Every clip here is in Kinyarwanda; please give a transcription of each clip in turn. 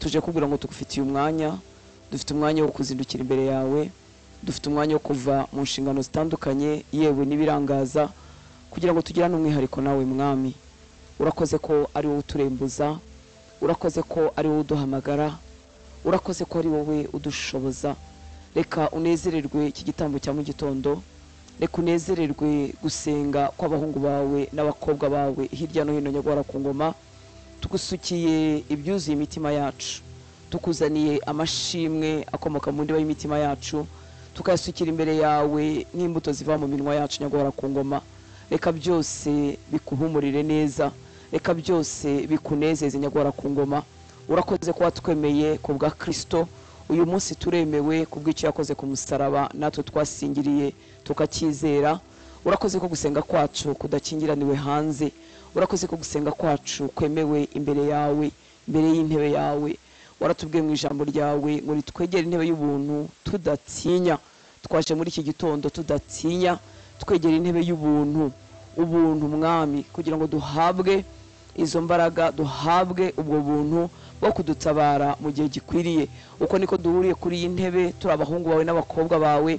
Tuje kubwira ngo tugufitiye umwanya, dufite umwanya wo kuzindukira imbere yawe, dufite umwanya wo kuva mu nshingano zitandukanye yewe n'ibirangaza, kugira ngo tugirane umwihariko nawe Mwami. Urakoze ko ari wowe uturembuza, urakoze ko ari wowe uduhamagara, urakoze ko ari wowe udushoboza. Reka unezererwe iki gitambo cya mu gitondo, reka unezererwe gusenga kw'abahungu bawe n'abakobwa bawe hirya no hino nyagwara ku ngoma. Tugusukiye ibyuzuye imitima yacu, tukuzaniye amashimwe akomoka mu ndiba y'imitima yacu, tukayasukira imbere yawe nk'imbuto ziva mu minwa yacu nyagwara ku ngoma. Reka byose bikuhumurire neza, reka byose bikunezeze nyagwara ku ngoma. Urakoze ko watwemeye ku bwa Kristo, uyu munsi turemewe ku bw'icyo yakoze ku musaraba, natwe twasingiriye tukacyizera. Urakoze ko gusenga kwacu kudakingiraniwe hanze, urakoze ko gusenga kwacu kwemewe imbere yawe, imbere y'intebe yawe. Waratubwiye mu ijambo ryawe ngo nitwegere intebe y'ubuntu tudatinya. Twaje muri iki gitondo tudatinya, twegera intebe y'ubuntu, ubuntu Mwami, kugira ngo duhabwe izo mbaraga, duhabwe ubwo buntu bwo kudutabara mu gihe gikwiriye. Uko niko duhuriye kuri iyi ntebe, turi abahungu bawe n'abakobwa bawe,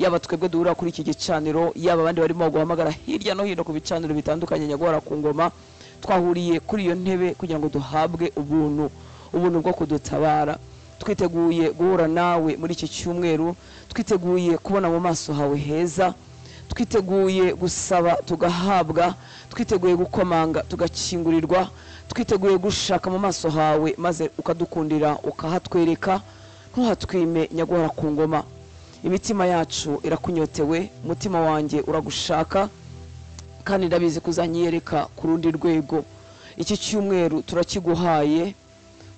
yaba twebwe duhurira kuri iki gicaniro, yaba abandi barimo guhamagara hirya no hino ku bicaniro bitandukanye nyagwara ku ngoma. Twahuriye kuri iyo ntebe kugira ngo duhabwe ubuntu, ubuntu bwo kudutabara. Twiteguye guhura nawe muri iki cyumweru, twiteguye kubona mu maso hawe heza, twiteguye gusaba tugahabwa, twiteguye gukomanga tugakingurirwa, twiteguye gushaka mu maso hawe maze ukadukundira ukahatwereka. Ntuhatwime nyagwara ku ngoma. Imitima yacu irakunyotewe, umutima wanjye uragushaka, kandi ndabizi kuzanyiyereka ku rundi rwego. Iki cyumweru turakiguhaye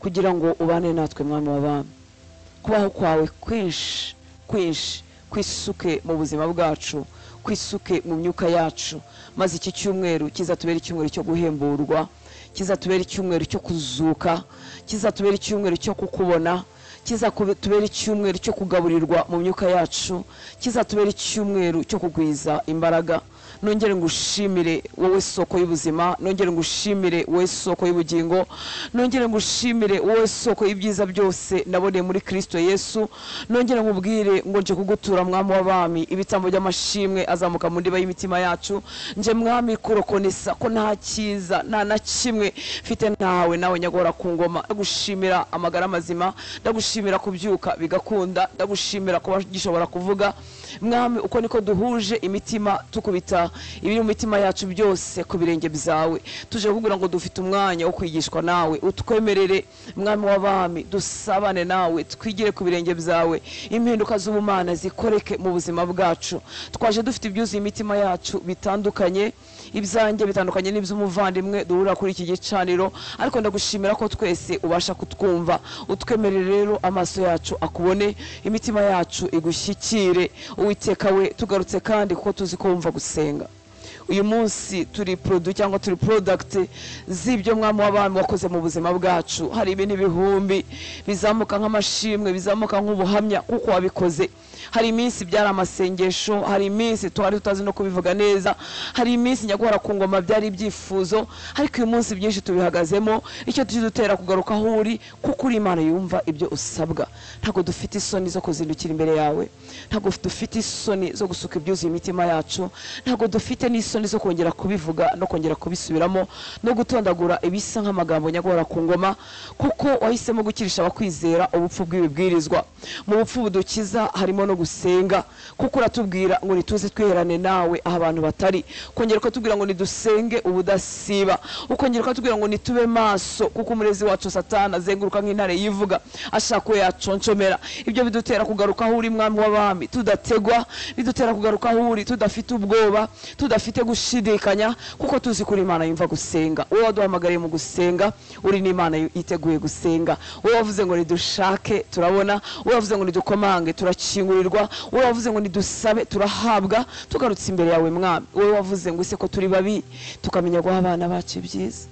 kugira ngo ubane natwe Mwami w'abami. Kubaho kwawe kwinshi kwinshi kwisuke mu buzima bwacu, kwisuke mu myuka yacu, maze iki cyumweru kizatubera icyumweru cyo guhemburwa, kizatubera icyumweru cyo kuzuka, kizatubera icyumweru cyo kukubona, kizatubera icyumweru cyo kugaburirwa mu myuka yacu, kizatubera icyumweru cyo kugwiza imbaraga. Nongere ngushimire wowe soko y'ubuzima, nongere ngushimire wowe soko y'ubugingo, nongere ngushimire wowe soko y'ibyiza byose naboneye muri Kristo Yesu. Nongere nkubwire ngo nje kugutura Mwami w'abami ibitambo by'amashimwe azamuka mu ndiba y'imitima yacu. Nje Mwami kurokonesa ko nta cyiza nta na kimwe mfite ntawe nawe nyagora ku ngoma. Ndagushimira amagara mazima, ndagushimira kubyuka bigakunda, ndagushimira kuba gishobora kuvuga Mwami. Uko niko duhuje imitima tukubita ibiri mu mitima yacu byose ku birenge byawe. Tuje kukubwira ngo dufite umwanya wo kwigishwa nawe, utwemerere Mwami w'abami dusabane nawe, twigire ku birenge byawe, impinduka z'ubumana zikoreke mu buzima bwacu. Twaje dufite ibyuzuye imitima yacu bitandukanye, ibyanjye bitandukanye n'iby'umuvandimwe duhurira kuri iki gicaniro, ariko ndagushimira ko twese ubasha kutwumva. Utwemerere rero amaso yacu akubone, imitima yacu igushyikire. Uwiteka we, tugarutse kandi kuko tuzi ko wumva gusenga. Uyu munsi turi produit cyangwa turi product z'ibyo Mwami w'abami wakoze mu buzima bwacu. Hari ibintu ibihumbi bizamuka nk'amashimwe, bizamuka nk'ubuhamya kuko wabikoze. Hari iminsi byari amasengesho, hari iminsi twari tutazi no kubivuga neza, hari iminsi nyagwara ku ngoma byari ibyifuzo, ariko uyu munsi byinshi tubihagazemo. Icyo tujye kugaruka aho uri, kuko uri Imana yumva ibyo usabwa. Ntabwo dufite isoni zo kuzindukira imbere yawe, ntabwo dufite isoni zo gusuka ibyuzuye imitima yacu, ntabwo dufite n'isoni zo kongera kubivuga no kongera kubisubiramo no gutondagura ibisa nk'amagambo nyagwara ku ngoma, kuko wahisemo gukirisha abakwizera ubupfu bw'ibibwirizwa. Mu bupfu budukiza harimo no gusenga, kuko uratubwira ngo nituze twiherane nawe aho abantu batari, ukongera ukatubwira ngo nidusenge ubudasiba, ukongera ukatubwira ngo nitube maso, kuko umurezi wacu Satani azenguruka nk'intare yivuga ashaka uwo yaconshomera. Ibyo bidutera kugaruka aho uri Mwami w'abami tudategwa, bidutera kugaruka aho uri tudafite ubwoba, tudafite gushidikanya, kuko tuzi kuri Imana yumva gusenga. Wowe waduhamagariye mu gusenga, uri n'Imana yiteguye gusenga. Wowe wavuze ngo nidushake turabona, wowe wavuze ngo nidukomange turakingurirwa, wowe wavuze ngo nidusabe turahabwa. Tugarutse imbere yawe Mwami, wowe wavuze ngo ise ko turi babi tukamenya guha abana bacu ibyiza.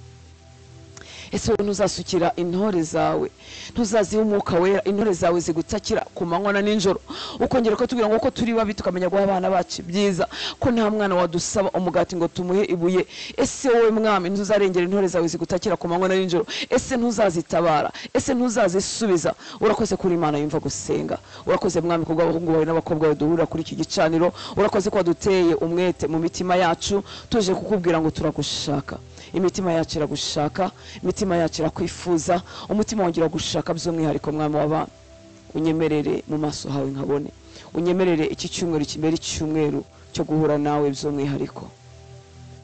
Ese wowe ntuzasukira intore zawe, ntuzaziha umwuka wera, intore zawe zigutakira ku manywa na nijoro? Ukongera ukatubwira ngo ko turi babi tukamenya guha abana bacu ibyiza, ko nta mwana wadusaba umugati ngo tumuhe ibuye. Ese wowe Mwami ntuzarengera intore zawe zigutakira ku manywa na nijoro? Ese ntuzazitabara? Ese ntuzazisubiza? Urakoze kuri Imana yumva gusenga. Urakoze Mwami kubw'abahungu bawe n'abakobwa bawe duhurira kuri iki gicaniro. Urakoze ko waduteye umwete mu mitima yacu, tuje kukubwira ngo turagushaka. Imitima yacu iragushaka, imitima yacu irakwifuza, umutima wanjye uragushaka by'umwihariko Mwami w'abami. Unyemerere mu maso hawe nkabone, unyemerere iki cyumweru kimbere icyumweru cyo guhura nawe by'umwihariko.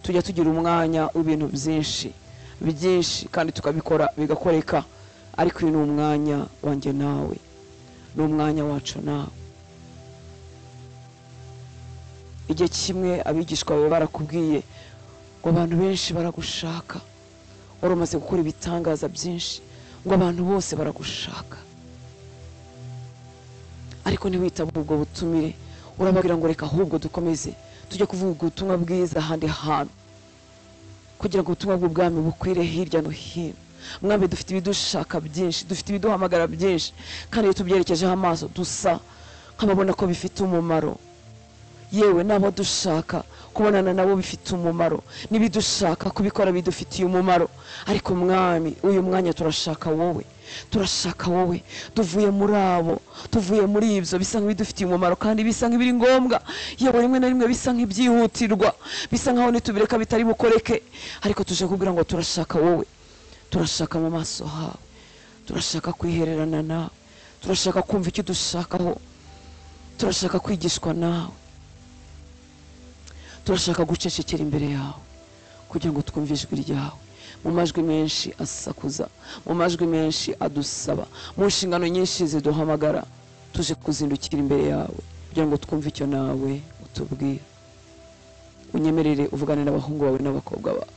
Tujya tugira umwanya w'ibintu byinshi byinshi kandi tukabikora bigakoreka, ariko uyu ni umwanya wanjye nawe, ni umwanya wacu nawe. Igihe kimwe abigishwa bawe barakubwiye ngo abantu benshi baragushaka, wari umaze gukora ibitangaza byinshi, ngo abantu bose baragushaka, ariko ntiwitabe ubwo butumire. Urababwira ngo reka ahubwo dukomeze tujye kuvuga ubutumwa bwiza ahandi hantu, kugira ngo ubutumwa bw'ubwami bukwire hirya no hino. Mwami, dufite ibidushaka byinshi, dufite ibiduhamagara byinshi, kandi iyo tubyerekejeho amaso dusa nk'ababona ko bifite umumaro. Yewe n'abo dushaka kubonana nabo bifite umumaro, n'ibidushaka kubikora bidufitiye umumaro. Ariko Mwami, uyu mwanya turashaka wowe, turashaka wowe. Tuvuye muri abo, tuvuye muri ibyo bisa nk'ibidufitiye umumaro kandi bisa nk'ibiri ngombwa, yewe rimwe na rimwe bisa nk'ibyihutirwa, bisa nkaho nitubireka bitari bukoreke. Ariko tuje kubwira ngo turashaka wowe, turashaka mu maso hawe, turashaka kwihererana nawe, turashaka kumva icyo dushakaho, turashaka kwigishwa nawe, turashaka gucecekera imbere yawe kugira ngo twumve ijwi ryawe. Mu majwi menshi asakuza, mu majwi menshi adusaba, mu nshingano nyinshi ziduhamagara, tuje kuzindukira imbere yawe kugira ngo twumve icyo nawe utubwira. Unyemerere uvugane n'abahungu bawe n'abakobwa bawe.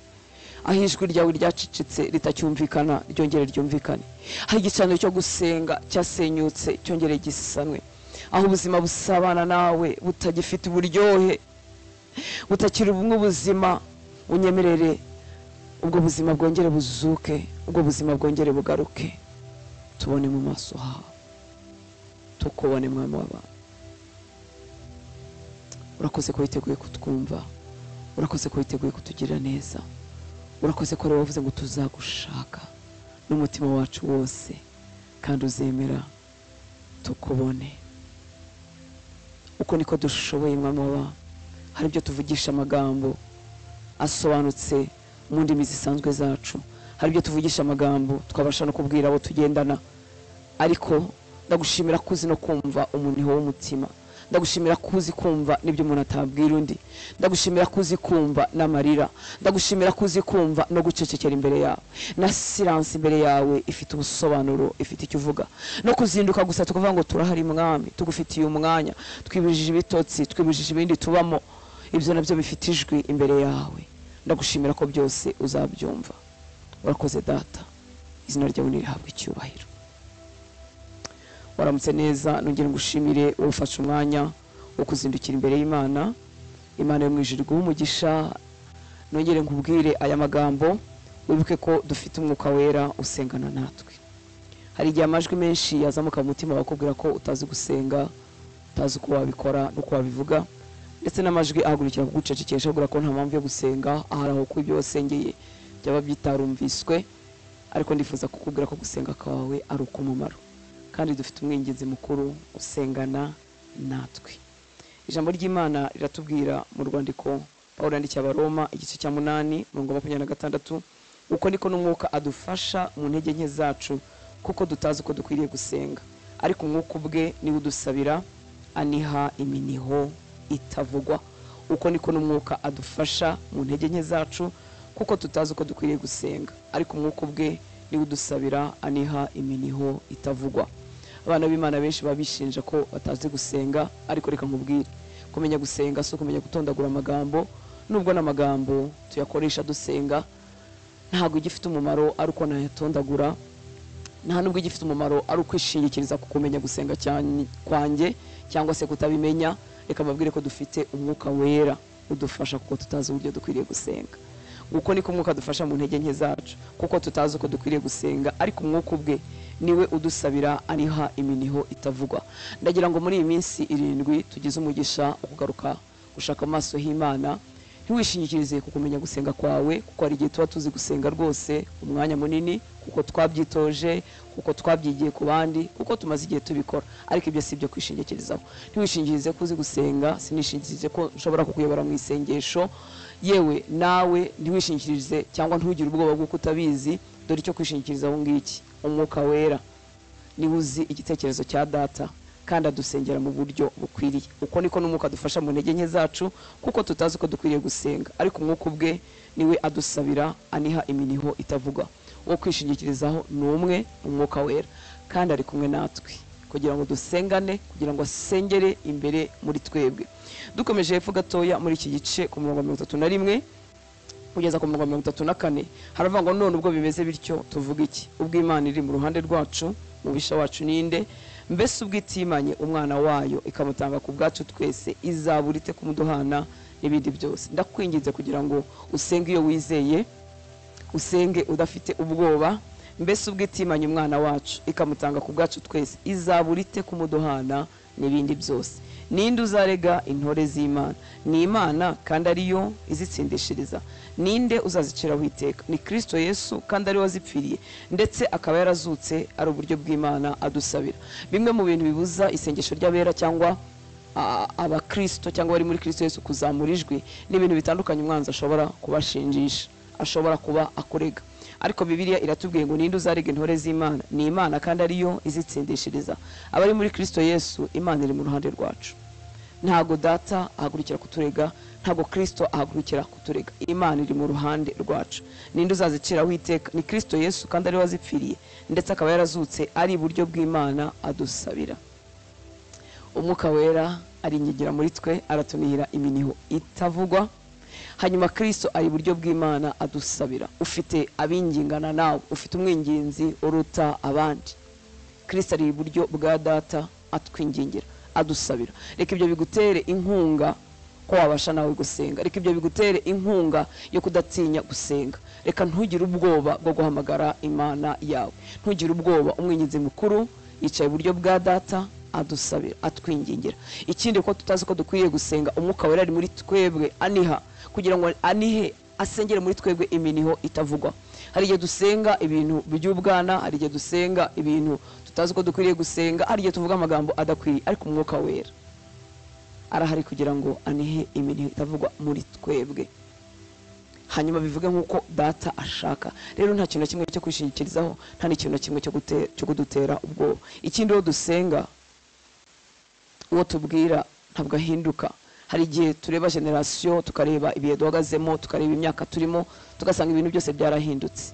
Aho ijwi ryawe ryacecetse ritacyumvikana, ryongere ryumvikane. Aho igicaniro cyo gusenga cyasenyutse, cyongere gisanwe. Aho ubuzima busabana nawe butagifite uburyohe, butakiri ubumwe ubuzima, unyemerere ubwo buzima bwongere buzuke, ubwo buzima bwongere bugaruke, tubone mu maso hawe, tukubone Mwami w'abantu. Urakoze ko witeguye kutwumva, urakoze ko witeguye kutugirira neza, urakoze ko wavuze ngo tuzagushaka n'umutima wacu wose, kandi uzemera tukubone. Uko niko dushoboye Mwami w'abantu. Hari ibyo tuvugisha amagambo asobanutse mu ndimi zisanzwe zacu, hari ibyo tuvugisha amagambo twabasha no kubwira abo tugendana, ariko ndagushimira ko uzi no kumva umuniho w'umutima, ndagushimira ko uzi kumva n'ibyo umuntu atabwira undi, ndagushimira ko uzi kumva n'amarira, ndagushimira ko uzi kumva no gucecekera imbere yawe, na silence imbere yawe ifite ubusobanuro, ifite icyo uvuga. No kuzinduka gusa tukavuga ngo turahari Mwami, tugufitiye umwanya, twibujije ibitotsi, twibujije ibindi tubamo, ibyo nabyo bifite ijwi imbere yawe. Ndagushimira ko byose uzabyumva. Urakoze Data, izina ryawe nirihabwe icyubahiro. Waramutse neza, nongere ngushimire ufashe umwanya wo kuzindukira imbere y'Imana. Imana yo mu ijuru iguhe umugisha. Nongere nkubwire aya magambo, wibuke ko dufite umwuka wera usengana natwe. Hari igihe amajwi menshi yazamuka mu mutima bakubwira ko utazi gusenga, utazi uko wabikora n'uko wabivuga, ndetse n'amajwi ahagurukira kugucecekesha akubwira ko nta mpamvu yo gusenga, ahari aho ko ibyo wasengeye byaba bitarumviswe. Ariko ndifuza kukubwira ko gusenga kwawe ari ukumumaro, kandi dufite umwinginzi mukuru usengana natwe. Ijambo ry'Imana riratubwira mu rwandiko Pawulo yandikiye Abaroma igice cya 8 umurongo wa 26, uko niko n'umwuka adufasha mu ntege nke zacu, kuko dutazi uko dukwiriye gusenga, ariko umwuka ubwe niwe udusabira aniha iminiho itavugwa. Uko niko n'umwuka adufasha mu ntege nke zacu, kuko tutazi uko dukwiriye gusenga, ariko umwuka ubwe niwe udusabira aniha iminiho itavugwa. Abana b'Imana benshi babishinja ko batazi gusenga, ariko reka nkubwire, kumenya gusenga si ukumenya gutondagura amagambo. Nubwo n'amagambo tuyakoresha dusenga ntabwo igifite umumaro ari uko nayatondagura, nta nubwo igifite umumaro ari ukwishingikiriza ku kumenya gusenga cyane kwanjye cyangwa se kutabimenya. Reka mbabwire ko dufite umwuka wera udufasha kuko tutazi uburyo dukwiriye gusenga. Uko niko Umwuka adufasha mu ntege nke zacu, kuko tutazi uko dukwiriye gusenga, ariko Umwuka ubwe niwe udusabira ariha iminiho itavugwa. Ndagira ngo muri iyi minsi 7 tugize umugisha wo kugaruka gushaka amaso y'Imana. Ntiwishingikirize ku kumenya gusenga kwawe, kuko hari igihe tuba tuzi gusenga rwose umwanya munini, kuko twabyitoje, kuko twabyigiye ku bandi, kuko tumaze igihe tubikora, ariko ibyo si ibyo kwishingikirizaho. Ntiwishingikirize ko uzi gusenga, sinishingikirize ko nshobora kukuyobora mu isengesho, yewe nawe ntiwishingikirize cyangwa ntugire ubwoba bw'uko utabizi. Dore icyo kwishingikirizaho ngiki: Umwuka Wera niwe uzi igitekerezo cya Data, kandi adusengera mu buryo bukwiriye. Uko niko n'Umwuka adufasha mu ntege nke zacu, kuko tutazi uko dukwiriye gusenga, ariko Umwuka ubwe niwe adusabira aniha iminiho itavugwa. Uwo kwishingikirizaho ni umwe, Umwuka Wera, kandi ari kumwe natwe kugira ngo dusengane, kugira ngo asengere imbere muri twebwe. Dukomeje hepfo gatoya muri iki gice ku murongo wa 31 kugeza ku murongo wa 34, haravuga ngo none ubwo bimeze bityo tuvuga iki? Ubwo Imana iri mu ruhande rwacu, mubisha wacu ninde? Mbese ubwo itimanye umwana wayo ikamutanga ku bwacu twese, izabura ite kumuduhana n'ibindi byose? Ndakwinginze kugira ngo usenge iyo wizeye, usenge udafite ubwoba. Mbese ubwo itimanye umwana wacu ikamutanga ku bwacu twese, izabura ite kumuduhana n'ibindi byose? Ninde uzarega intore z'Imana? Ni Imana, kandi ariyo izitsindishiriza. Ninde uzaziciraho iteka? Ni Kristo Yesu, kandi ari we wazipfiriye, ndetse akaba yarazutse, ari uburyo bw'Imana adusabira. Bimwe mu bintu bibuza isengesho ry'abera cyangwa abakristo cyangwa bari muri Kristo Yesu kuzamura ijwi ni ibintu bitandukanye umwanzi ashobora kubashinjisha, ashobora kuba akurega. Ariko Bibiliya iratubwiye ngo ninde uzarega intore z'Imana? Ni Imana, kandi ariyo izitsindishiriza. Abari muri Kristo Yesu, Imana iri mu ruhande rwacu. Ntago Data ahagurukira kuturega, ntago Kristo ahagurukira kuturega. Imana iri mu ruhande rwacu. Ninde uzaziciraho iteka? Ni Kristo Yesu, kandi ari we wazipfiriye, ndetse akaba yarazutse, ari iburyo bw'Imana adusabira. Umwuka Wera arinyigira muri twe, aratunihira iminiho itavugwa. Hanyuma Kristo ari iburyo bw'Imana adusabira. Ufite abingingana nawe, ufite umwinginzi uruta abandi. Kristo ari iburyo bwa Data atwingingira, adusabira. Reka ibyo bigutere inkunga ko wabasha nawe gusenga. Reka ibyo bigutere inkunga yo kudatinya gusenga. Reka ntugire ubwoba bwo guhamagara Imana yawe, ntugire ubwoba. Umwinginzi mukuru yicaye iburyo bwa Data adusabira, atwingingira. Ikindi, ko tutazi ko dukwiye gusenga, Umwuka Wera ari muri twebwe aniha, kugira ngo anihe asengere muri twebwe iminiho itavugwa. Hari igihe dusenga ibintu by'ubwana, hari igihe dusenga ibintu tutazi ko dukwiriye gusenga, hari igihe tuvuga amagambo adakwiriye, ariko Umwuka Wera arahari kugira ngo anihe iminiho itavugwa muri twebwe, hanyuma bivuge nk'uko Data ashaka. Rero nta kintu na kimwe cyo kwishingikirizaho, nta n'ikintu na kimwe cyo kudutera ubwoba. Ikindi, uwo dusenga, uwo tubwira, ntabwo ahinduka. Hari igihe tureba generasiyo, tukareba ibihe duhagazemo, tukareba imyaka turimo, tugasanga ibintu byose byarahindutse.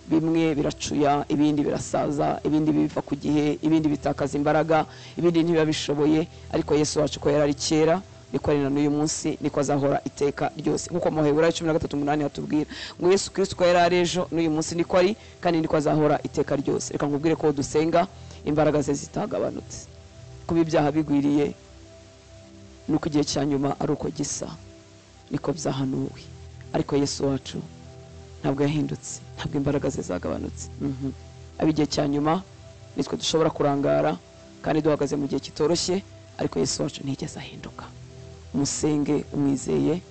Bimwe biracuya, ibindi birasaza, ibindi biva ku gihe, ibindi bitakaza imbaraga, ibindi ntibiba bishoboye. Ariko Yesu wacu ko yari ari kera, niko ari na n'uyu munsi, niko azahora iteka ryose. Nk'uko mu Baheburayo 13:8 hatubwira ngo Yesu Kristo ko yari ari ejo, n'uyu munsi niko ari, kandi niko azahora iteka ryose. Reka nkubwire ko dusenga imbaraga ze zitagabanutse. Kuba ibyaha bigwiriye nuko igihe cya nyuma ari uko gisa, niko byahanuwe. Ariko Yesu wacu ntabwo yahindutse, ntabwo imbaraga ze zagabanutse. Ab'igihe cya nyuma nitwe dushobora kurangara kandi duhagaze mu gihe kitoroshye, ariko Yesu wacu ntiyigeze ahinduka. Umusenge umwizeye,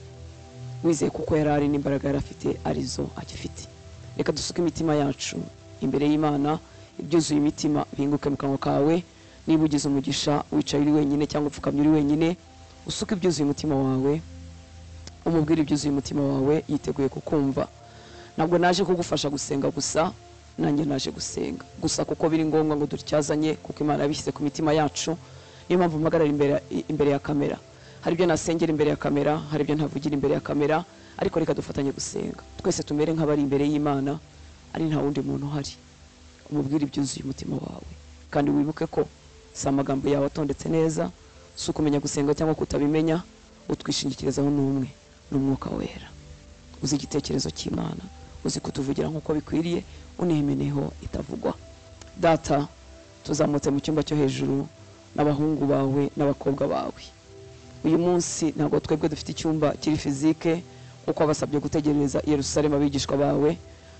wizeye kuko yari ari n'imbaraga yari afite arizo agifite. Reka dusuke imitima yacu imbere y'Imana, ibyuzuye imitima bihinguke mu kanwa kawe. Niba ugize umugisha wicaye uri wenyine cyangwa upfukamye uri wenyine, usuke ibyuzuye umutima wawe, umubwire ibyuzuye umutima wawe, yiteguye kukumva. Ntabwo naje kugufasha gusenga gusa, nanjye naje gusenga gusa kuko biri ngombwa ngo dutyazanye, kuko Imana yabishyize ku mitima yacu. Niyo mpamvu mpagarara imbere ya kamera. Hari ibyo nasengera imbere ya kamera, hari ibyo ntavugira imbere ya kamera, ariko reka dufatanye gusenga twese, tumere nk'abari imbere y'Imana, ari nta wundi muntu uhari. Umubwire ibyuzuye umutima wawe, kandi wibuke ko si amagambo yawe atondetse neza, si ukumenya gusenga cyangwa kutabimenya. Utwishingikirizaho n'umwe, ni Umwuka Wera uzi igitekerezo cy'Imana, uzi kutuvugira nk'uko bikwiriye, unihimeneho itavugwa. Data, tuzamutse mu cyumba cyo hejuru n'abahungu bawe n'abakobwa bawe. Uyu munsi ntabwo twebwe dufite icyumba kiri fizike uko wabasabye gutegereza i Yerusalemu abigishwa bawe,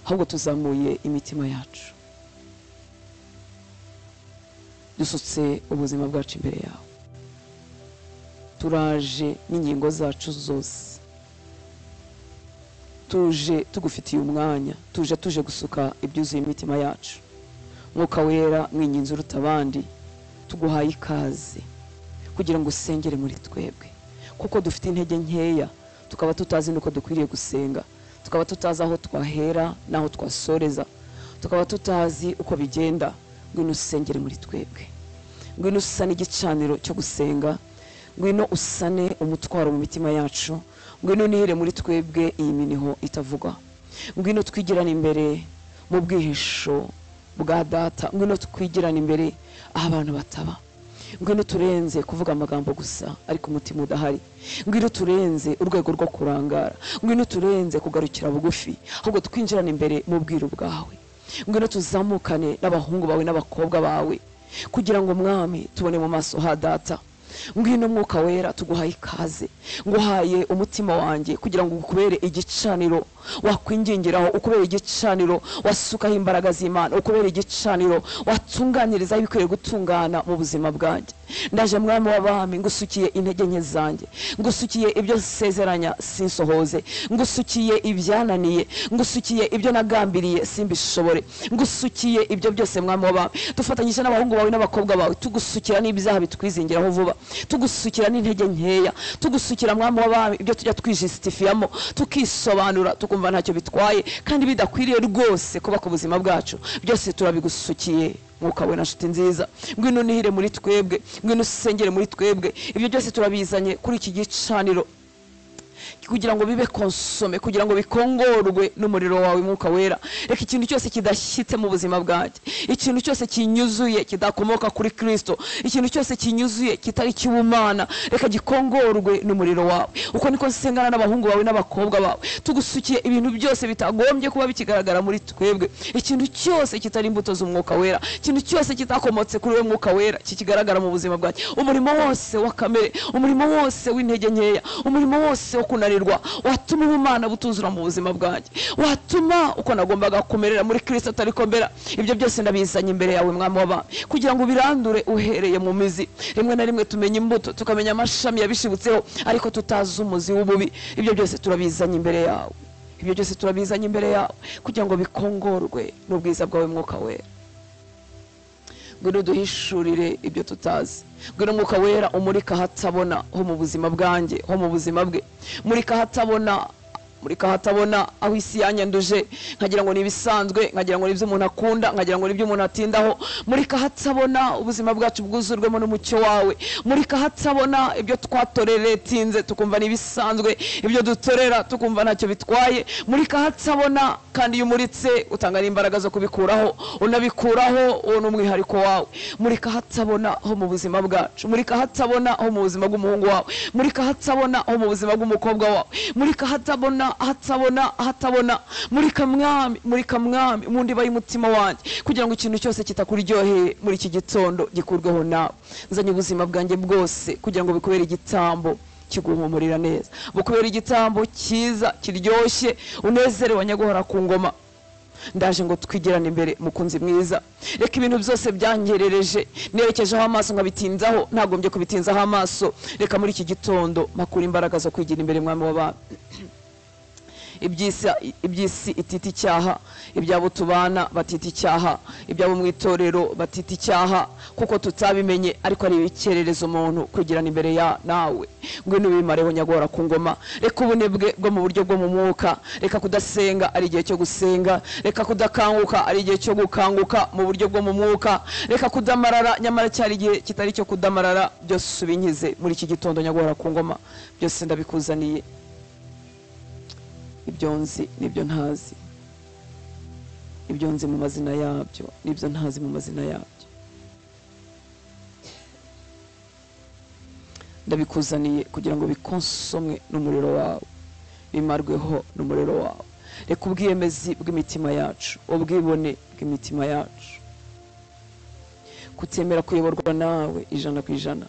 ahubwo tuzamuye imitima yacu, dusutse ubuzima bwacu imbere yawe. Turaje n'ingingo zacu zose, tuje tugufitiye umwanya, tuje gusuka ibyuzuye imitima yacu. Mwuka Wera mwinginzi uruta abandi, tuguhaye ikaze kugira ngo usengere muri twebwe, kuko dufite intege nkeya, tukaba tutazi nuko dukwiriye gusenga, tukaba tutazi aho twahera n'aho twasoreza, tukaba tutazi uko bigenda. Ngwino usengere muri twebwe, ngwino usane igicaniro cyo gusenga, ngwino usane umutwaro mu mitima yacu, ngwino unihire muri twebwe iyi miniho itavugwa, ngwino twigirane imbere mu bwihisho bwa data, ngwino twigirane imbere aho abantu bataba, ngwino turenze kuvuga amagambo gusa ariko umutima udahari, ngwino turenze urwego rwo kurangara, ngwino turenze kugarukira bugufi, ahubwo twinjirane imbere mu bwiru bwawe, ngwino tuzamukane n'abahungu bawe n'abakobwa bawe, kugira ngo Mwami tubone mu maso ha data. Ngwino Mwuka Wera tuguhaye ikaze, nguhaye umutima wanjye kugira ngo ukubere igicaniro wakwingingiraho, ukubere igicaniro wasukaho imbaraga z'Imana, ukubere igicaniro watunganirizaho ibikwiriye gutungana mu buzima bwanjye. Ndaje Mwami w'abami, ngusukiye intege nke zanjye, ngusukiye ibyo nsezeranya sinsohoze, ngusukiye ibyananiye, ngusukiye ibyo nagambiriye simbishobore, ngusukiye ibyo byose Mwami w'abami. Dufatanyije n'abahungu bawe n'abakobwa bawe, tugusukira n'ibyaha bitwizingiraho vuba, tugusukira n'intege nkeya, tugusukira Mwami w'abami ibyo tujya twijistifiyamo, tukisobanura tukumva ntacyo bitwaye kandi bidakwiriye rwose kuba ku buzima bwacu. Byose turabigusukiye Mwuka Wera nshuti nziza, ngwino unihire muri twebwe, ngwino usengere muri twebwe. Ibyo byose turabizanye kuri iki gicaniro kugira ngo bibe konsome, kugira ngo bikongorwe n'umuriro wawe Mwuka Wera. Reka ikintu cyose kidashyitse mu buzima bwanjye, ikintu cyose kinyuzuye kidakomoka kuri Kristo, ikintu cyose kinyuzuye kitari cy'ubumana, reka gikongorwe n'umuriro wawe. Uko niko nsengana n'abahungu bawe n'abakobwa bawe, tugusukiye ibintu byose bitagombye kuba bikigaragara muri twebwe, ikintu cyose kitari imbuto z'Umwuka Wera, ikintu cyose kitakomotse kuri we Mwuka Wera kikigaragara mu buzima bwanjye. Umurimo wose wa kamere, umurimo wose w'intege nkeya, umurimo wose wo kunanirwa watuma ubumana butuzura mu buzima bwanjye, watuma uko nagombaga kumerera muri Kristo atariko mbera, ibyo byose ndabizanye imbere yawe Mwami w'abami, kugira ngo ubirandure uhereye mu mizi. Rimwe na rimwe tumenya imbuto, tukamenya amashami yabishibutseho, ariko tutazi umuzi w'ububi. Ibyo byose turabizanye imbere yawe, ibyo byose turabizanye imbere yawe kugira ngo bikongorwe n'ubwiza bwawe Mwuka Wera. Ngwino duhishurire ibyo tutazi, ngwino Mwuka Wera umurika hatabona ho mu buzima bwanjye, ho mu buzima bwe, murika hatabona, murika hatabona aho isi yanyanduje, nkagira ngo ni ibisanzwe, nkagira ngo ni ibyo umuntu akunda, nkagira ngo ni ibyo umuntu atindaho. Murika hatabona ubuzima bwacu bwuzurwemo n'umucyo wawe, murika hatabona ibyo twatoreretinze tukumva ni ibisanzwe, ibyo dutorera tukumva ntacyo bitwaye. Murika hatabona, kandi iyo umuritse utanga n'imbaraga zo kubikuraho, unabikuraho, uwo ni umwihariko wawe. Murika hatabona ho mu buzima bwacu, murika hatabona ho mu buzima bw'umuhungu wawe, murika hatabona ho mu buzima bw'umukobwa wawe, murika hatabona, hatabona, hatabona. Murika Mwami, murika Mwami mu ndiba y'umutima wanjye, kugira ngo ikintu cyose kitakuryoheye muri iki gitondo gikurweho nawe. Nzanye ubuzima bwanjye bwose kugira ngo bikubere igitambo kiguhumurira neza, bukubere igitambo cyiza kiryoshye, unezerewe nyaguhora ku ngoma. Ndaje ngo twigirane imbere mukunzi mwiza. Reka ibintu byose byangerereje nerekejeho amaso nkabitinzaho, ntagombye kubitinzaho amaso. Reka muri iki gitondo makura imbaraga zo kwigira imbere Mwami w'abami. Iby'isi itita icyaha, ibyabo tubana batita icyaha, ibyabo mu itorero batita icyaha, kuko tutabimenye, ariko ari ibikerereza umuntu kwigirana imbere ya nawe. Ngwino ubimareho nyagora ku ngoma. Reka ubunebwe bwo mu buryo bwo mu mwuka, reka kudasenga ari igihe cyo gusenga, reka kudakanguka ari igihe cyo gukanguka mu buryo bwo mu mwuka, reka kudamarara nyamara cyari igihe kitari cyo kudamarara. Byose ubinkize muri iki gitondo nyagora ku ngoma, byose ndabikuzaniye. Ibyo nzi n'ibyo ntazi, ibyo nzi mu mazina yabyo n'ibyo ntazi mu mazina yabyo, ndabikuzaniye kugira ngo bikonsomwe n'umuriro wawe, bimarweho n'umuriro wawe. Reka ubwiyemezi bw'imitima yacu, ubwibone bw'imitima yacu, kutemera kuyoborwa nawe 100%,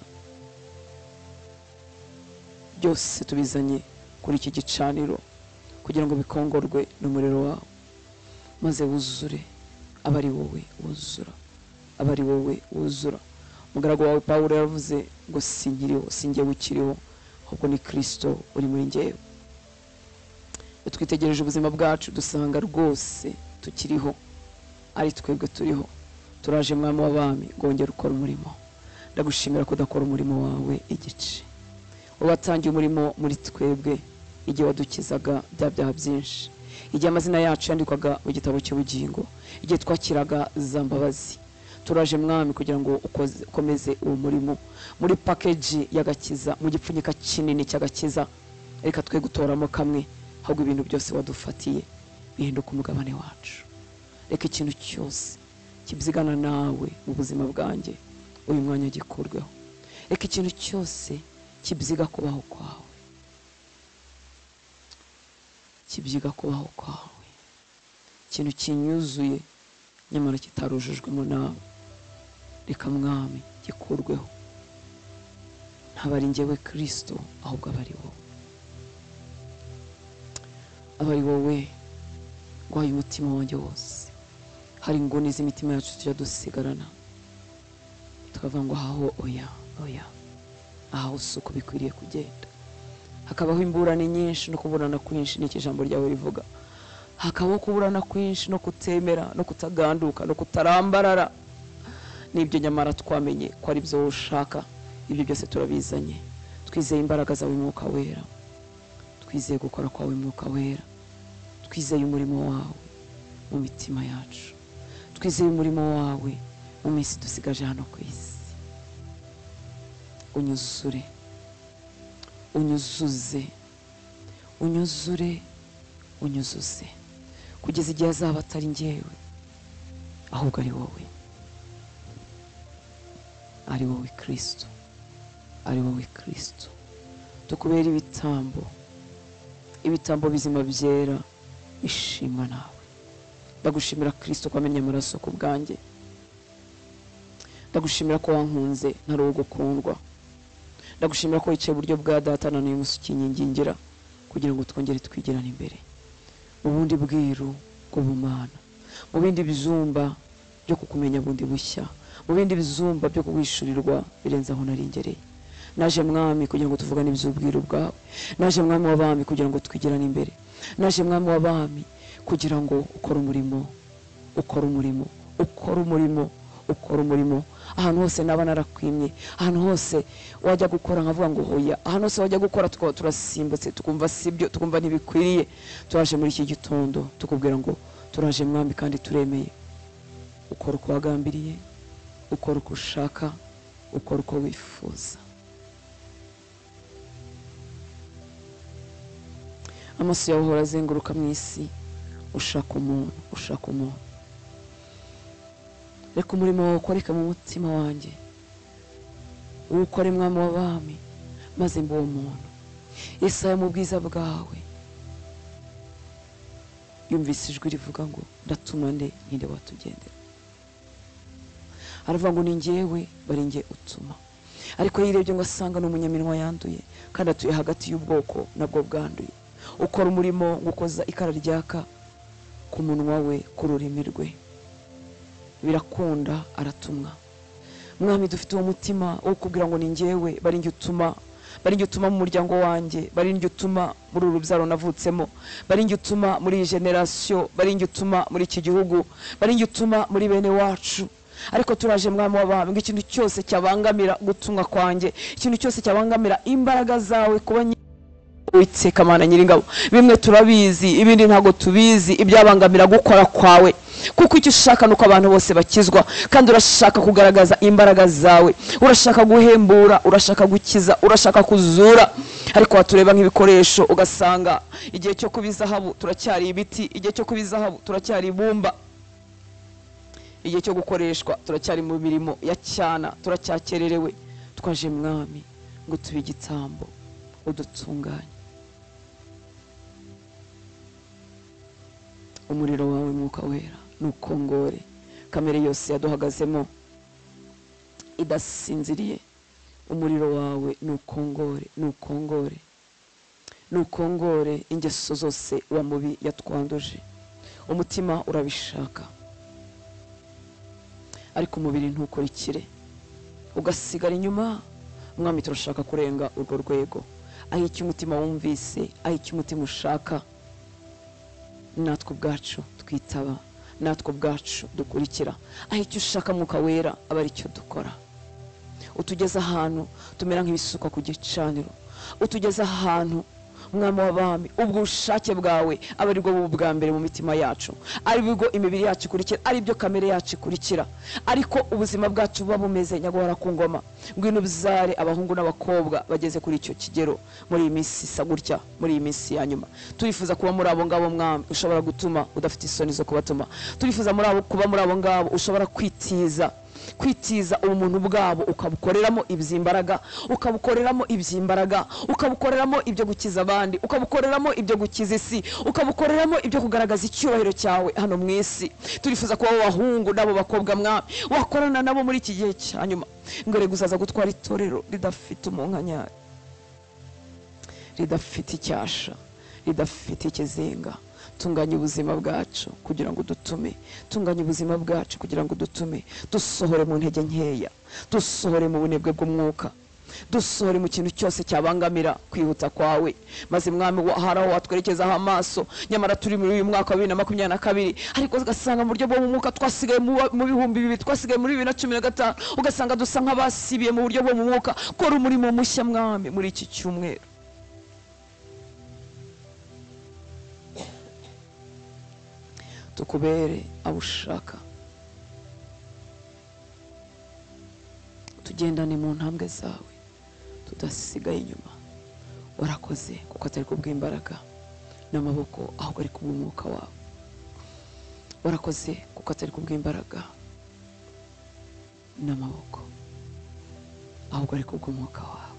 byose tubizanye kuri iki gicaniro kugira ngo bikongorwe n'umuriro wawe, maze wuzure. Aba ari wowe wuzura, aba ari wowe wuzura. Umugaragu wawe Pawulo yaravuze ngo sinkiriho, sinjye ukiriho, ahubwo ni Kristo uri muri njyewe. Iyo twitegereje ubuzima bwacu dusanga rwose tukiriho, ari twebwe turiho. Turaje Mwami w'abami ngo wongere ukore umurimo. Ndagushimira ko udakora umurimo wawe igice. Watangiye umurimo muri twebwe igihe wadukizaga bya byaha byinshi, igihe amazina yacu yandikwaga mu gitabo cy'ubugingo, igihe twakiraga za mbabazi. Turaje Mwami kugira ngo ukomeze uwo murimo muri package y'agakiza, mu gipfunyika kinini cy'agakiza. Reka twe gutoramo kamwe, ahubwo ibintu byose wadufatiye bihinduka umugabane wacu. Reka ikintu cyose kibyigana nawe mu buzima bwanjye uyu mwanya gikurweho. Reka ikintu cyose kibyiga kubaho kwawe, kibyiga kubaho kwawe, ikintu kinyuzuye nyamara kitarujujwemo nawe, reka Mwami gikurweho. Ntabwo ari njyewe Kristo, ahubwo aba ari wowe, aba ari wowe. Ngwaye umutima wanjye wose. Hari inguni z'imitima yacu tujya dusigarana, tukavuga ngo aho oya, oya, aho si uko bikwiriye kugenda. Hakabaho imburane nyinshi no kuburana kwinshi, n'iki ijambo ryawe rivuga. Hakabaho kuburana kwinshi no kutemera no kutaganduka no kutarambarara. N'ibyo nyamara twamenye ko ari byo ushaka. Ibyo byose turabizanye. Twizeye imbaraga zawe Mwuka Wera, twizeye gukora kwawe Mwuka Wera, twizeye umurimo wawe mu mitima yacu, twizeye umurimo wawe mu minsi dusigaje hano ku isi. Unyuzure, unyuzuze, unyuzure, unyuzuze, kugeza igihe azaba atari njyewe, ahubwo ari wowe, ari wowe Kristo, ari wowe Kristo. Tukubera ibitambo, ibitambo bizima byera bishimwa nawe. Ndagushimira Kristo ko wamennye amaraso ku bwanjye. Ndagushimira ko wankunze ntari uwo gukundwa. Ndagushimira ko wicaye iburyo bwa Data na n'uyu munsi ukinyingingira kugira ngo twongere twigirane imbere mu bundi bwiru bw'ubumana, mu bindi bizumba byo kukumenya bundi bushya, mu bindi bizumba byo kuwishurirwa birenze aho naringereye. Naje Mwami kugira ngo tuvugane iby'ubwiru bwawe. Naje Mwami w'abami kugira ngo twigirane imbere. Naje Mwami w'abami kugira ngo ukore umurimo, ukore umurimo, ukore umurimo, ukore umurimo. Ahantu hose naba narakwimye, ahantu hose wajya gukora nkavuga ngo hoya, ahantu hose wajya gukora tukaba turasimbutse, tukumva sibyo, tukumva ntibikwiriye. Turaje muri iki gitondo tukubwira ngo turaje Mwami kandi turemeye. Ukora uko wagambiriye, ukora uko ushaka, ukora uko wifuza. Amaso yawe ahora azenguruka mu isi, ushaka umuntu, ushaka umuntu. Reka umurimo wawe ukoreke mu mutima wanjye, uwukore Mwami w'abami, maze mbe uwo muntu. Yesaya mu bwiza bwawe yumvise ijwi rivuga ngo ndatuma nde, ninde watugendera? Aravuga ngo ni njyewe, bari njye utuma. Ariko yirebye ngo asanga ni umunyaminwa yanduye, kandi atuye hagati y'ubwoko nabwo bwanduye. Ukora umurimo ngukoza ikara ryaka ku munwa we, ku rurimi rwe, birakunda aratumwa. Mwami dufite uwo mutima wo kubwira ngo ni njyewe, bari njye utuma, bari njye utuma mu muryango wanjye, bari njye utuma muri uru rubyaro navutsemo, bari njye utuma muri iyi generasiyo, bari njye utuma muri iki gihugu, bari njye utuma muri bene wacu. Ariko turaje Mwami w'abami ngo ikintu cyose cyabangamira gutumwa kwanjye, ikintu cyose cyabangamira imbaraga zawe kuba Uwiteka Mana Nyiringabo, bimwe turabizi, ibindi ntago tubizi, ibyabangamira gukora kwawe. Kuko icyo ushaka nuko abantu bose bakizwa, kandi urashaka kugaragaza imbaraga zawe, urashaka guhembura, urashaka gukiza, urashaka kuzura. Ariko watureba nk'ibikoresho ugasanga igihe cyo kuba izahabu turacyari ibiti, igihe cyo kuba izahabu turacyari ibumba, igihe cyo gukoreshwa turacyari mu mirimo ya cyana, turacyakererewe. Twaje Mwami ngo tube igitambo, udutunganye. Umuriro wawe Mwuka Wera nukongore kamere yose yaduhagazemo idasinziriye. Umuriro wawe nukongore, nukongore, Nukongore ingeso zose wa mubi yatwanduje. Umutima urabishaka ariko umubiri ntukurikire, ugasigara inyuma. Mwami, turashaka kurenga urwo rwego, aho icyo umutima wumvise, aho icyo umutima ushaka, natwe ubwacu twitaba, natwe ubwacu dukurikira. Aho icyo ushaka Mwuka Wera aba ari cyo dukora. Utugeze ahantu tumera nk'ibisuka ku gicaniro, utugeze ahantu Mwami w'abami ubwo ubushake bwawe aba ari bwo bwa mbere mu mitima yacu, ari bwo imibiri yacu ikurikira, ari byo kamere yacu ikurikira, ariko ubuzima bwacu buba bumeze nyagahora ku ngoma. Ngwino ubyare abahungu n'abakobwa bageze kuri icyo kigero muri iyi minsi isa gutya, muri iyi minsi ya nyuma. Turifuza kuba muri abo ngabo Mwami ushobora gutuma udafite isoni zo kubatuma. Turifuza kuba muri abo ngabo ushobora kwitiza ubumuntu bwabo, ukabukoreramo iby'imbaraga, ukabukoreramo iby'imbaraga, ukabukoreramo ibyo gukiza abandi, ukabukoreramo ibyo gukiza isi, ukabukoreramo ibyo kugaragaza icyubahiro cyawe hano mu isi. Turifuza kuba abahungu n'abo bakobwa Mwami wakorana nabo muri iki gihe cya nyuma, ngo rega uzaza gutwara itorero ridafite umunkanyari, ridafite icyasha, ridafite ikizinga. Tunganya ubuzima bwacu kugira ngo dutume, tunganya ubuzima bwacu kugira ngo dutume, dusohore mu ntege nkeya, dusohore mu bunebwe bw'umwuka, dusohore mu kintu cyose cyabangamira kwihuta kwawe. Maze Mwami hari aho watwerekezaho amaso, nyamara turi muri uyu mwaka wa 2022, ariko ugasanga mu buryo bwo mu mwuka twasigaye mu 2000, twasigaye muri 2015, ugasanga dusa nk'abasibiye mu buryo bwo mu mwuka. Kora umurimo mushya Mwami muri iki cyumweru. Tukubere abo ushaka, tugendane mu ntambwe zawe tudasigaye inyuma. Warakoze kuko atari kubw'imbaraga n'amaboko, ahubwo ari kubw'umwuka wawe. Warakoze kuko atari kubw'imbaraga n'amaboko, ahubwo ari kubw'umwuka wawe.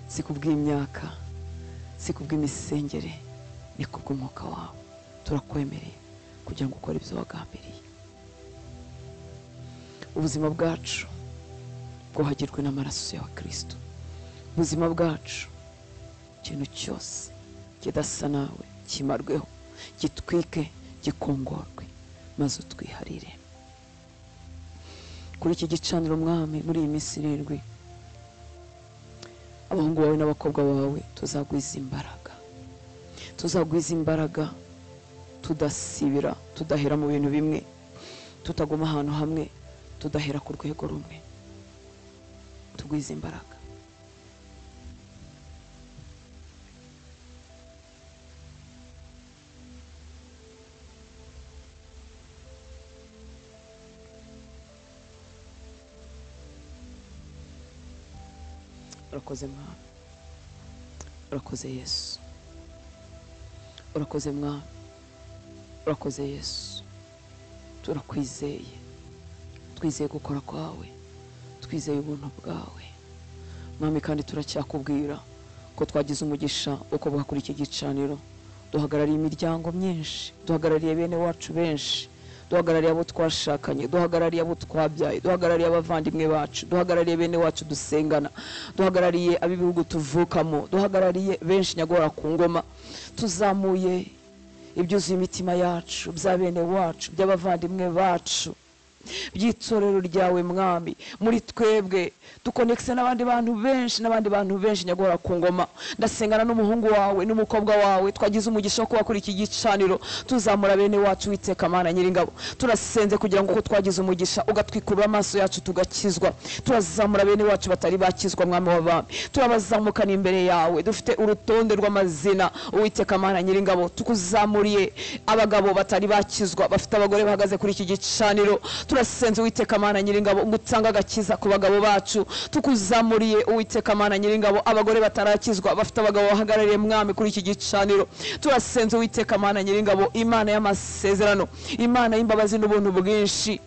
Si kubw'imyaka, si kubw'imisengere, ni kubw'umwuka wawe. Turakwemereye kugira ngo ukore ibyo wagambiriye. Ubuzima bwacu bwuhagirwe n'amaraso ya Kristo. Ubuzima bwacu ikintu cyose kidasa nawe kimarweho, gitwike, gikongorwe, maze utwiharire kuri iki gicaniro Mwami. Muri iyi minsi 7 abahungu bawe n'abakobwa bawe tuzagwiza imbaraga, tuzagwiza imbaraga, tudasibira, tudahera mu bintu bimwe, tutaguma ahantu hamwe, tudahera ku rwego rumwe. Tugwize imbaraga. Urakoze Mwami, urakoze Yesu, urakoze Mwami, urakoze Yesu. Turakwizeye, twizeye gukora kwawe, twizeye ubuntu bwawe Mwami. Kandi turacyakubwira ko twagize umugisha wo kuba kuri iki gicaniro. Duhagarariye imiryango myinshi, duhagarariye bene wacu benshi, duhagarariye abo twashakanye, duhagarariye abo twabyaye, duhagarariye abavandimwe bacu, duhagarariye bene wacu dusengana, duhagarariye ab'ibihugu tuvukamo, duhagarariye benshi nyagora ku ngoma. Tuzamuye ibyuzuye imitima yacu bya bene wacu, by'abavandimwe bacu, by'itorero ryawe Mwami. Muri twebwe dukonekise n'abandi bantu benshi, n'abandi bantu benshi nyagora ku ngoma. Ndasengana n'umuhungu wawe n'umukobwa wawe twagize umugisha wo kuba kuri iki gicaniro. Tuzamura bene wacu Uwiteka Mana Nyiringabo. Turasenze kugira ngo uko twagize umugisha ugatwikurura amaso yacu tugakizwa. Turazamura bene wacu batari bakizwa Mwami w'abami, turabazamukana imbere yawe. Dufite urutonde rw'amazina Uwiteka Mana Nyiringabo. Tukuzamuriye abagabo batari bakizwa bafite abagore bahagaze kuri iki gicaniro. Turasenze Uwiteka Mana Nyiringabo ngutanga agakiza ku bagabo bacu. Tukuzamuriye Uwiteka Mana Nyiringabo abagore batarakizwa bafite abagabo bahagarariye Mwami kuri iki gicaniro. Turasenze Uwiteka Mana Nyiringabo, Imana y'amasezerano, Imana y'imbabazi n'ubuntu bwinshi.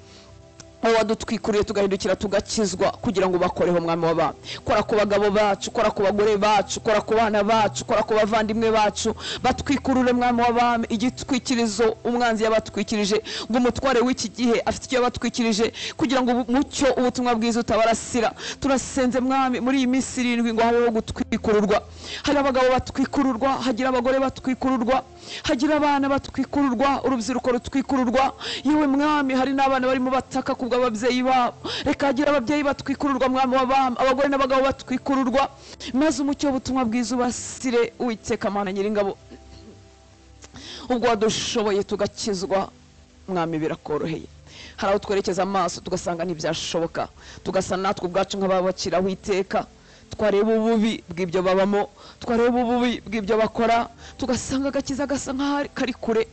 Wadutwikuriye tugahindukira tugakizwa kugira ngo bakoreho mwami w'abami. Kora ku bagabo bacu, kora ku bagore bacu, kora ku bana bacu, kora ku bavandimwe bacu, batwikurure mwami w'abami. Igitwikirizo umwanzi yabatwikirije ngo umutware w'iki gihe afite icyo yabatwikirije kugira ngo umucyo ubutumwa bwiza utabarasira. Turasenze mwami muri iyi minsi 7 ngo habeho gutwikururwa. Hari abagabo batwikururwa, hagira abagore batwikururwa, hagira abana batwikururwa, urubyiruko rutwikururwa. Yewe mwami, hari n'abana barimo bataka kubwa ababyeyi babo. Reka hagira ababyeyi batwikururwa mwami w'abami, abagore n'abagabo batwikururwa, maze umucyo w'ubutumwa bwiza ubasire. Uwiteka Mana Nyiringabo, ubwo wadushoboye tugakizwa mwami birakoroheye. Hari aho twerekeza amaso tugasanga ntibyashoboka, tugasa natwe ubwacu nk'ababakiraho iteka. Twareba ububi bw'ibyo babamo, twareba ububi bw'ibyo bakora, tugasanga agakiza gasa nk'aho kari kure.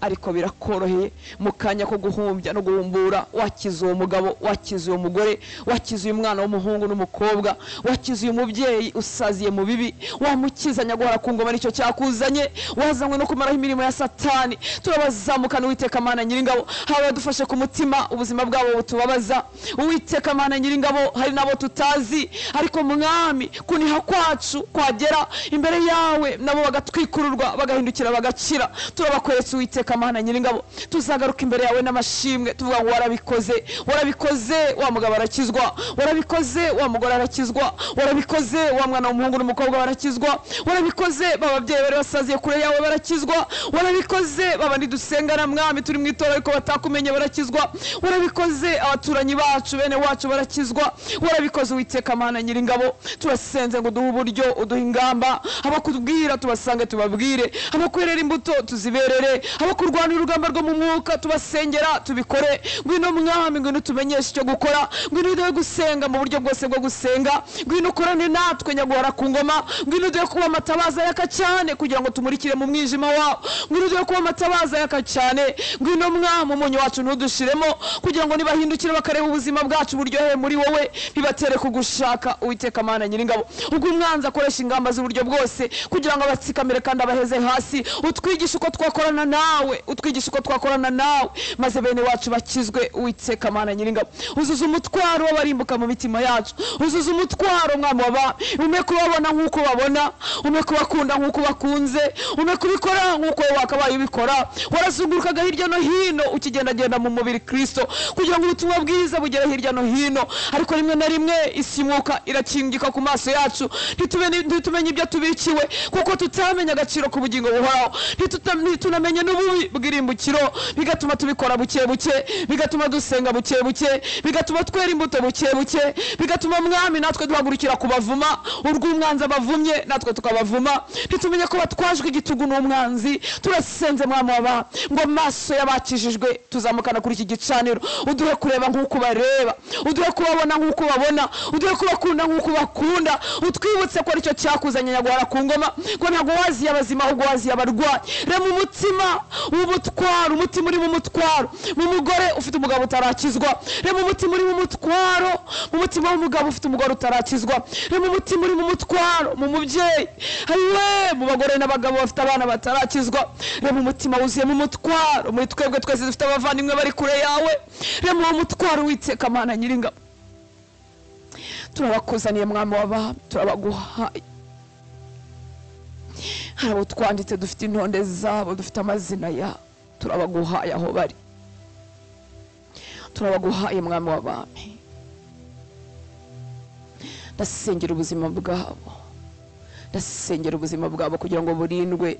Ariko birakoroheye mu kanya ko guhumbya no guhumbura, wakiza uwo mugabo, wakiza uwo mugore, wakiza uyu mwana w'umuhungu n'umukobwa, wakiza uyu mubyeyi usaziye mu bibi, wamukiza nyaguhora ku ngoma. Nicyo cyakuzanye, wazanywe no kumaraho imirimo ya Satani. Turabazamukana Uwiteka Mana Nyiringabo. Hari abadufashe ku mutima, ubuzima bwabo butubabaza. Uwiteka Mana Nyiringabo, hari nabo tutazi, ariko mwami kuniha kwacu kwagera imbere yawe nabo bagatwikururwa, bagahindukira, bagakira. Turabakweretse Uwiteka Mana Nyiringabo. Tuzagaruka imbere yawe n'amashimwe tuvuga ngo warabikoze, warabikoze, wa mugabo arakizwa, warabikoze, wa mugore arakizwa, warabikoze, wa mwana w'umuhungu n'umukobwa barakizwa, warabikoze, bababyeyi bari basaziye kure yawe barakizwa, warabikoze, babandi dusengana mwami turi mu itora ariko batakumenye barakizwa, warabikoze, abaturanyi bacu bene wacu barakizwa, warabikoze Uwiteka Mana Nyiringabo. Turasenze ngo uduhe uburyo, uduhe ingamba, abakubwira tubasange tubabwire, abakwerera imbuto tuziberere, abakurwanira urugamba rwo mu mwuka tubasengera tubikore. Ngwino mwami, ngwino tumenyeshe icyo gukora, ngwino uduhe gusenga mu buryo bwose bwo gusenga, ngwino ukorane natwe nyaguhora ku ngoma, ngwino uduhe kuba amatabaza yaka cyane kugira ngo tumurikire mu mwijima wawe, ngwino uduhe kuba amatabaza yaka cyane. Ngwino mwami, umunyu wacu ntudushiremo kugira ngo nibahindukire bakareba ubuzima bwacu buryoheye muri wowe, bibatere kugushaka. Uwiteka Mana Nyiringabo, ubwo umwanzi akoresha ingamba z'uburyo bwose kugira ngo abatsikamire kandi abaheze hasi, utwigishe uko twakorana nawe, utwigisha uko twakorana nawe, maze bene wacu bakizwe. Uwiteka Mana Nyiringabo, uzuza umutwaro w'abarimbuka mu mitima yacu, uzuza umutwaro mwami w'abami. Ume kubabona nk'uko babona, ume kubakunda nk'uko bakunze, ume kubikora nk'uko wakabaye ubikora. Warazungurukaga hirya no hino ukigendagenda mu mubiri Kristo kugira ngo ubutumwa bwiza bugere hirya no hino, ariko rimwe na rimwe isi y'umwuka irakingika ku maso yacu, ntitumenye ibyo tubikiwe kuko tutamenya agaciro k'ubugingo buhoraho, ntitunamenye n'ububi bw'irimbukiro, bigatuma tubikora buke buke, bigatuma dusenga buke buke, bigatuma twera imbuto buke buke, bigatuma mwami natwe duhagurukira kubavuma, urw'umwanzi abavumye natwe tukabavuma, ntitumenye ko batwajwe igitugu n'umwanzi. Turasenze mwami w'abami ngo amaso y'abakijijwe tuzamukana kuri iki gicaniro, uduhe kureba nk'uko bareba, uduhe kubabona nk'uko babona, uduhe kubakunda nk'uko bakunda, utwibutse ko aricyo cyakuzanye nyaguhora ku ngoma, ngo ntabwo waziye abazima ahubwo waziye abarwayi. Rema umutima w'umutwaro, umutima uri mu mutwaro mu mugore ufite umugabo utarakizwa, rema umutima uri mu mutwaro mu mutima w'umugabo ufite umugore utarakizwa, rema umutima uri mu mutwaro mu mubyeyi, ayiwe mu bagore n'abagabo bafite abana batarakizwa, rema umutima wuzuye mu mutwaro muri twebwe twese dufite abavandimwe bari kure yawe, rema uwo mutwaro Uwiteka Mana Nyiringabo. Turabakuzaniye mwami w'abami, turabaguhaye. Hari abo twanditse dufite intonde zabo, dufite amazina yabo, turabaguhaye aho bari, turabaguhaye mwami w'abami. Ndasengera ubuzima bwabo, ndasengera ubuzima bwabo kugira ngo burindwe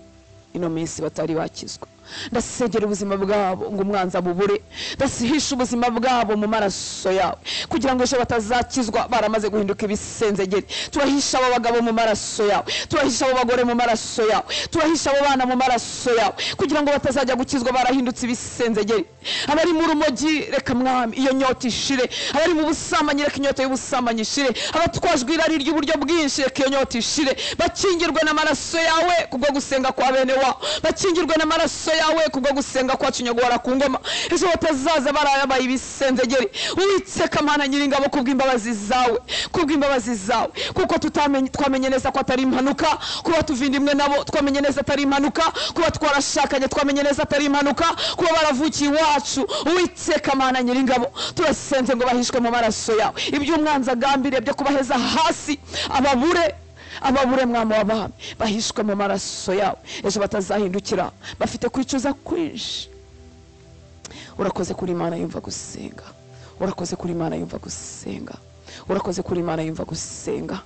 ino minsi batari bakizwa. Ndasengera ubuzima bwabo ngo umwanzi abubure, ndasihisha ubuzima bwabo mu maraso yawe kugira ngo ejo batazakizwa baramaze guhinduka ibisenzegeri. Turahisha abo bagabo mu maraso yawe, turahisha abo bagore mu maraso yawe, turahisha abo bana mu maraso yawe kugira ngo batazajya gukizwa barahindutse ibisenzegeri. Abari mu rumogi reka mwami iyo nyota ishire, abari mu busambanyi reka inyota y'ubusambanyi ishire, abatwajwe irari ry'uburyo bwinshi reka iyo nyota ishire, bakingirwe n'amaraso yawe kubwo gusenga kwa bene wabo, bakingirwe n'amaraso yawe kubwo gusenga kwacu nyaguhora ku ngoma. Ejo batazaza barabaye ibisenzegeri. Uwiteka Mana Nyiringabo, kubw'imbabazi zawe, kubw'imbabazi zawe, kuko tutamenye, twamenye neza ko atari impanuka kuba tuvindimwe nabo, twamenye neza atari impanuka kuba twarashakanye, twamenye neza atari impanuka kuba baravukiye iwacu. Uwiteka Mana Nyiringabo, turasenze ngo bahishwe mu maraso yawe. Ibyo umwanzi agambiriye byo kubaheza hasi, ababure, ababure mwami w'abami, bahishwe mu maraso yawe. Ejo batazahindukira bafite kwicuza kwinshi. Urakoze kuri Imana yumva gusenga, urakoze kuri Imana yumva gusenga, urakoze kuri Imana yumva gusenga.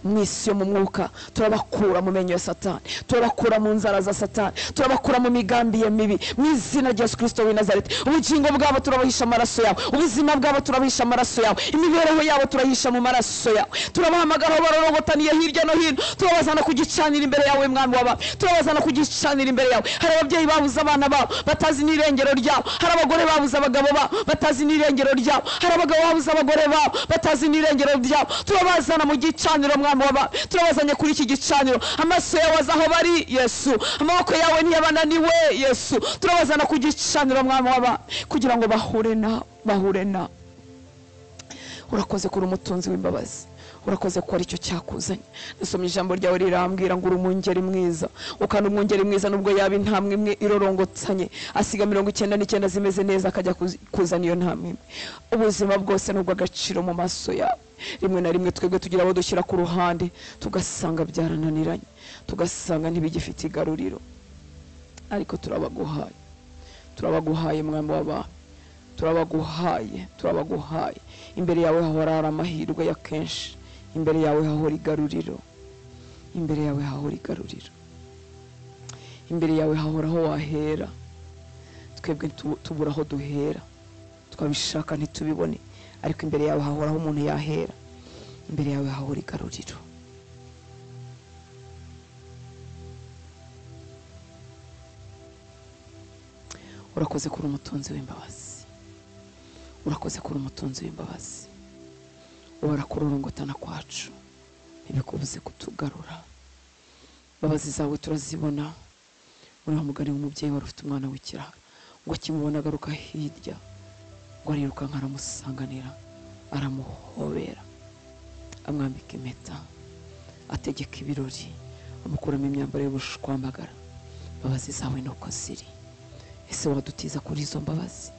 Mu isi yo mu mwuka turabakura mu menyo ya Satani, turabakura mu nzara za Satani, turabakura mu migambi ye mibi, mu izina rya Yesu Kristo w'i Nazareti. Ubugingo bwabo turabahisha amaraso yawe, ubuzima bwabo turabahisha amaraso yawe, imibereho yabo turahisha mu maraso yawe. Turabahamagara aho barorongotaniye hirya no hino, turabazana ku gicaniro imbere yawe mwami w'abami, turabazana ku gicaniro imbere yawe. Hari ababyeyi babuze abana babo batazi n'irengero ryabo, hari abagore babuze abagabo babo batazi n'irengero ryabo, hari abagabo babuze abagore babo batazi n'irengero ryabo. Turabazana mu gicaniro mwami w'abami, turabazanye kuri iki gicaniro. Amaso yawe azi aho bari Yesu, amaboko yawe ntiyabananiwe Yesu. Turabazana ku gicaniro mwami w'abami, kugira ngo bahure nawe, bahure nawe. Urakoze kuri umutunzi w'imbabazi, urakoze ko aricyo cyakuzanye. Nasomye ijambo ryawe rirambwira ngo uri umwungeri mwiza, ukana umwungeri mwiza nubwo yaba intambwe imwe irorongotanye, asiga 99 zimeze neza akajya kuzana iyo ntambwe imwe. Ubuzima bwose nubwo agaciro mu maso yawe. Rimwe na rimwe twebwe tugira abo dushyira ku ruhande, tugasanga byarananiranye, tugasanga ntibigifite igaruriro. Ariko turabaguhaye, turabaguhaye mwami w'abami, turabaguhaye, turabaguhaye. Imbere yawe hahora hari amahirwe ya kenshi, imbere yawe hahora igaruriro, imbere yawe hahora igaruriro, imbere yawe hahora aho wahera. Twebwe tubura aho duhera, twabishaka ntitubibone, ariko imbere yawe hahora aho umuntu yahera, imbere yawe hahora igaruriro. Urakoze kuri umutunzi w'imbabazi, urakoze kuri umutunzi w'imbabazi. Ubara kurorongotana kwacu ntibikubuze kutugarura. Imbabazi zawe turazibona. Muri wa mugani w'umubyeyi wari ufite umwana w'ikirara, ngo akimubona agaruka hirya, ngo arirukanka aramusanganira, aramuhobera, amwambika impeta, ategeka ibirori, amukuramo imyambaro y'ubushwambagara. Imbabazi zawe nuko ziri. Ese wadutiza kuri izo mbabazi?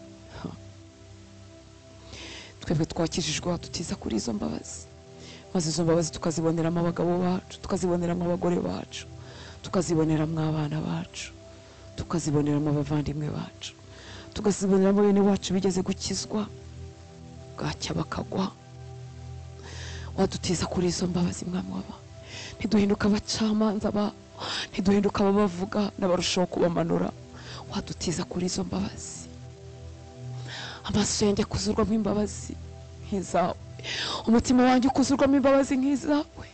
Twebwe twakijijwe wadutiza kuri izo mbabazi, maze izo mbabazi tukaziboneramo abagabo bacu, tukaziboneramo abagore bacu, tukaziboneramo abana bacu, tukaziboneramo abavandimwe bacu, tukaziboneramo bene wacu bigeze gukizwa bwacya bakagwa. Wadutiza kuri izo mbabazi mwami w'abami. Ntiduhinduka abacamanza babo, ntiduhinduka ababavuga n'abarushaho kubamanura. Wadutiza kuri izo mbabazi. Amaso yanjye akuzurwamo imbabazi nk'izawe, umutima wanjye ukuzurwamo imbabazi nk'izawe.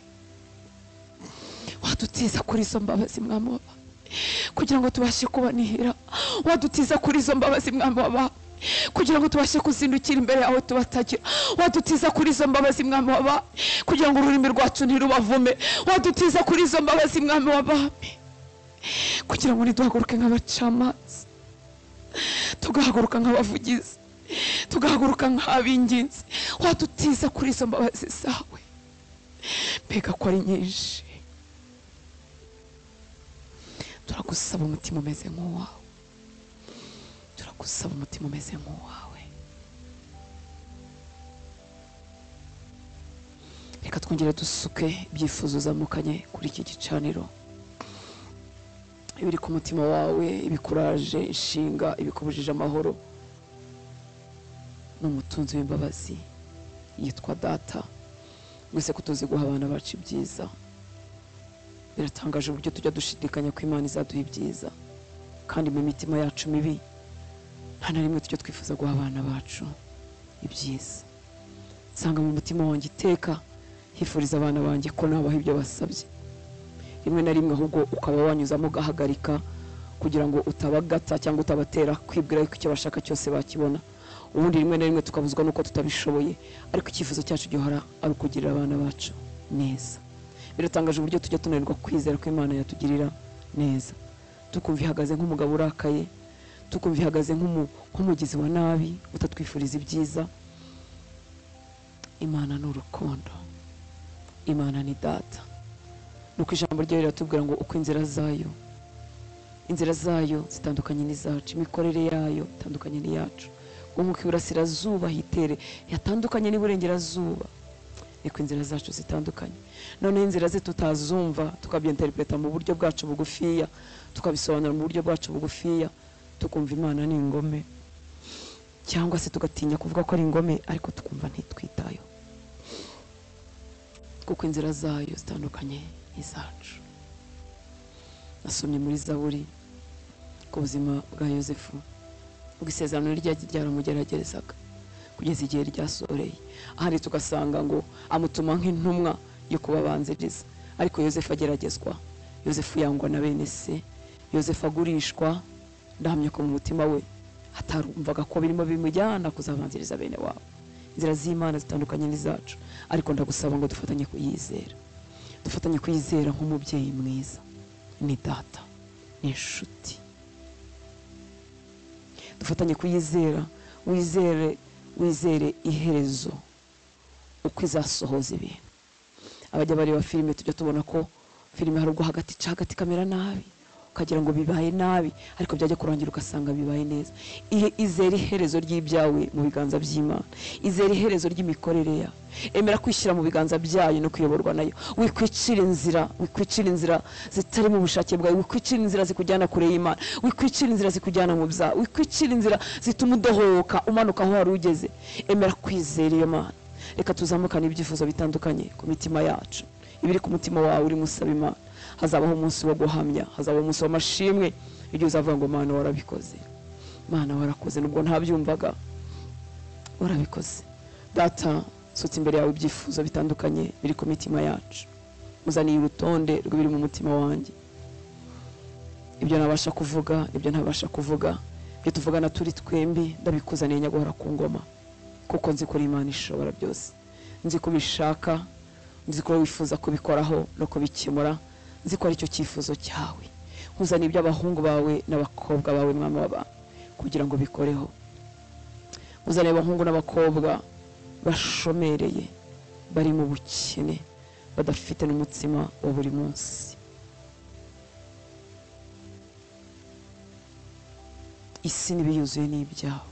Wadutiza kuri izo mbabazi mwami w'abami, kugira ngo tubashe kubanihira. Wadutiza kuri izo mbabazi mwami w'abami, kugira ngo tubashe kuzindukira imbere yawe tubatagira. Wadutiza kuri izo mbabazi mwami w'abami, kugira ngo ururimi rwacu ntirubavume. Wadutiza kuri izo mbabazi mwami w'abami, kugira ngo ntiduhaguruke nk'abacamanza, tugahaguruka nk'abavugizi, tugahaguruka nk'ab'inginzi. Wadutiza kuri izo mbabazi zawe, mbega ko ari nyinshi. Turagusaba umutima umeze nk'uwawe, turagusaba umutima umeze nk'uwawe. Reka twongere dusuke ibyifuzo uzamukanye kuri iki gicaniro, ibiri ku mutima wawe, ibikuraje inshinga, ibikubujije amahoro. Ni umutunzi w'imbabazi yitwa Data. Mwese ko tuzi guha abana bacu ibyiza. Biratangaje uburyo tujya dushidikanya ko Imana izaduha ibyiza, kandi mu mitima yacu mibi nta na rimwe tujya twifuza guha abana bacu ibyiza. Nsanga mu mutima wanjye iteka hifuriza abana banjye ko nabaha ibyo basabye. Rimwe na rimwe ahubwo ukaba wanyuzamo ugahagarika kugira ngo utabagata cyangwa utabatera kwibwira yuko icyo bashaka cyose bakibona. Ubundi rimwe na rimwe tukabuzwa nuko tutabishoboye, ariko icyifuzo cyacu gihora ari ukugirira abana bacu neza. Biratangaje uburyo tujya tunanirwa kwizera ko Imana yatugirira neza. tukumva ihagaze nk'umugabo urakaye, tukumva ihagaze nk'umugizi wa nabi utatwifuriza ibyiza. Imana ni urukundo, Imana ni data. Nuko ijambo ryayo riratubwira ngo uko inzira zayo zitandukanye n'izacu, imikorere yayo itandukanye n'iyacu, ngo nk'uko iburasirazuba hitere yatandukanye n'iburengerazuba, niko inzira zacu zitandukanye. Noneho inzira ze tutazumva, tukabyinterpreta mu buryo bwacu bugufiya, tukabisobanura mu buryo bwacu bugufiya, tukumva Imana ni ingome, cyangwa se tugatinya kuvuga ko ari ingome, ariko tukumva ntitwitayo, kuko inzira zayo zitandukanye n'izacu. Nasomye muri Zaburi ku buzima bwa Yosefu, ubwo isezerano ryaramugeragerezaga kugeza igihe ryasoreye. Ahandi tugasanga ngo amutuma nk'intumwa yo kubabanziriza, ariko Yosefu ageragezwa, Yosefu yangwa na bene se, Yosefu agurishwa. Ndahamya ko mu mutima we atarumvaga ko birimo bimujyana kuzabanziriza bene wabo. Inzira z'Imana zitandukanye n'izacu, ariko ndagusaba ngo dufatanye kuyizera, dufatanye kuyizera nk'umubyeyi mwiza, ni data, ni inshuti. Dufatanye kuyizera, wizere iherezo uko izasohoza ibintu. Abajya bareba filime tujya tubona ko filime hari ubwo hagati ica hagati kamera nabi, ukagira ngo bibaye nabi, ariko byajya kurangira ugasanga bibaye neza. Izere iherezo ry'ibyawe mu biganza by'Imana, izere iherezo ry'imikorere yawe, emera kwishyira mu biganza byayo no kuyoborwa nayo. Wikwicira inzira, wikwicira inzira zitari mu bushake bwawe, wikwicira inzira zikujyana kure y'Imana, wikwicira inzira zikujyana mu byaha, wikwicira inzira zituma udohoka umanuka aho wari ugeze. Emera kwizera iyo Mana. Reka tuzamukane ibyifuzo bitandukanye ku mitima yacu, ibiri ku mutima wawe uri musaba Imana. Hazabaho umunsi wo guhamya, hazabaho umunsi w'amashimwe, igihe uzavuga ngo Mana warabikoze, Mana warakoze, nubwo ntabyumvaga warabikoze. Data, sutse imbere yawe ibyifuzo bitandukanye biri ku mitima yacu, uzaniye urutonde rw'ibiri mu mutima wanjye, ibyo nabasha kuvuga, ibyo ntabasha kuvuga, ibyo tuvugana turi twembi, ndabikuzaniye nyaguhora ku ngoma, kuko nzi ko Imana ishobora byose, nzi ko ubishaka, nzi ko wifuza kubikoraho no kubikemura, nzi ko aricyo cyifuzo cyawe. Nkuzaniye iby'abahungu bawe n'abakobwa bawe, mwami w'abantu, kugira ngo bikoreho. Nkuzaniye abahungu n'abakobwa bashomereye, bari mu bukene, badafite n'umutsima wa buri munsi. Isi n'ibiyuzuye n'ibyawe,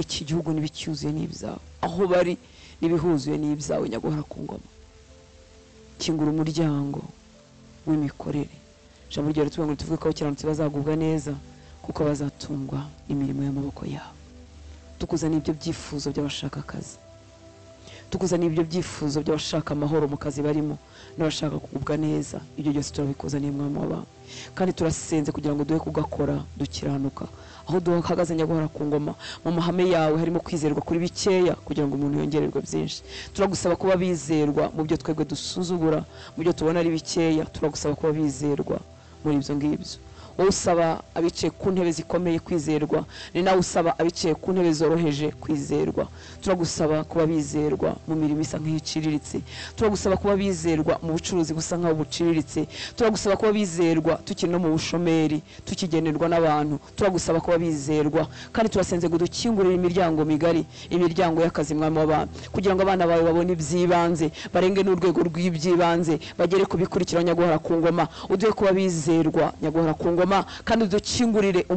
iki gihugu n'ibicyuzuye n'ibyawe, aho bari n'ibihuzuye n'ibyawe, nyaguhora ku ngoma. Kingura umuryango w'imikorere. Ijambo ryawe riratubwira ngo tuvuge ko abakiranutsi bazagubwa neza, kuko bazatungwa imirimo y'amaboko yabo. Tukuzaniye ibyo byifuzo by'abashaka akazi, tukuzaniye ibyo byifuzo by'abashaka amahoro mu kazi barimo n'abashaka kugubwa neza. Ibyo byose turabikuzaniye mwami w'abantu, kandi turasenze kugira ngo duhe kugakora dukiranuka. Aho duhagaze nyaguhora ku ngoma, mu mahame yawe harimo kwizerwa kuri bikeya kugira ngo umuntu yongererwe byinshi. Turagusaba kuba bizerwa mu byo twebwe dusuzugura, mu byo tubona ari bikeya, turagusaba kuba bizerwa muri ibyo ngibyo. Wowe usaba abicaye ku ntebe zikomeye kwizerwa, ni nawe usaba abicaye ku ntebe zoroheje kwizerwa. Turagusaba kuba bizerwa mu mirimo isa nk'iciriritse, turagusaba kuba bizerwa mu bucuruzi busa nk'aho buciriritse, turagusaba kuba bizerwa tukiri no mu bushomeri tukigenerwa n'abantu, turagusaba kuba bizerwa. Kandi turasenze ngo dukingurire imiryango migari, imiryango y'akazi mwami w'abantu, kugira ngo abana bawe babone iby'ibanze, barenge n'urwego rw'iby'ibanze, bagere ku bikurikira nyaguhora ku ngoma. Uduhe kuba bizerwa nyaguhora ku ngoma, kandi udukingurire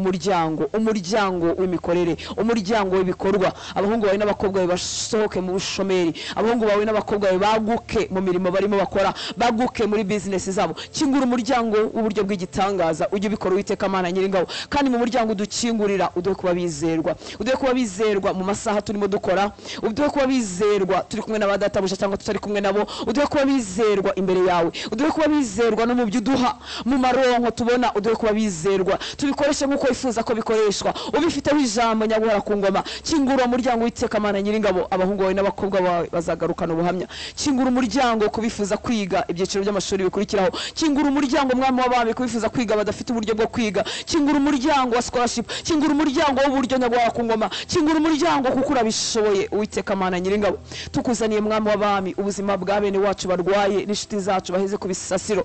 umuryango w'imikorere, umuryango w'ibikorwa. Abahungu bawe n'abakobwa bawe basohoke mu bushomeri, abahungu bawe n'abakobwa bawe baguke mu mirimo barimo bakora, baguke muri business zabo. Kingura umuryango w'uburyo bw'igitangaza, ujye ubikora Uwiteka Mana Nyiringabo. Kandi mu muryango udukingurira, uduhe kuba bizerwa, uduhe kuba bizerwa mu masaha turimo dukora, uduhe kuba bizerwa turi kumwe n'abadatabuja cyangwa tutari kumwe nabo, uduhe kuba bizerwa imbere yawe, uduhe kuba bizerwa no mu byo uduha, mu maronko tubona, uduhe kuba bizerwa, tubikoreshe nk'uko wifuza ko bikoreshwa, ubifiteho ijambo nyaguhora ku ngoma. Kingura umuryango Uwiteka Mana Nyiringabo, abahungu bawe n'abakobwa bawe bazagarukana ubuhamya. Kingura umuryango kubifuza kwiga ibyiciro by'amashuri bikurikiraho, kingura umuryango mwami w'abami kubifuza kwiga badafite uburyo bwo kwiga, kingura umuryango wa scholarship, kingura umuryango w'uburyo nyaguhora ku ngoma, kingura umuryango kuko urabishoboye Uwiteka Mana Nyiringabo. Tukuzaniye mwami w'abami ubuzima bwa bene wacu barwaye n'inshuti zacu baheze ku bisasiro.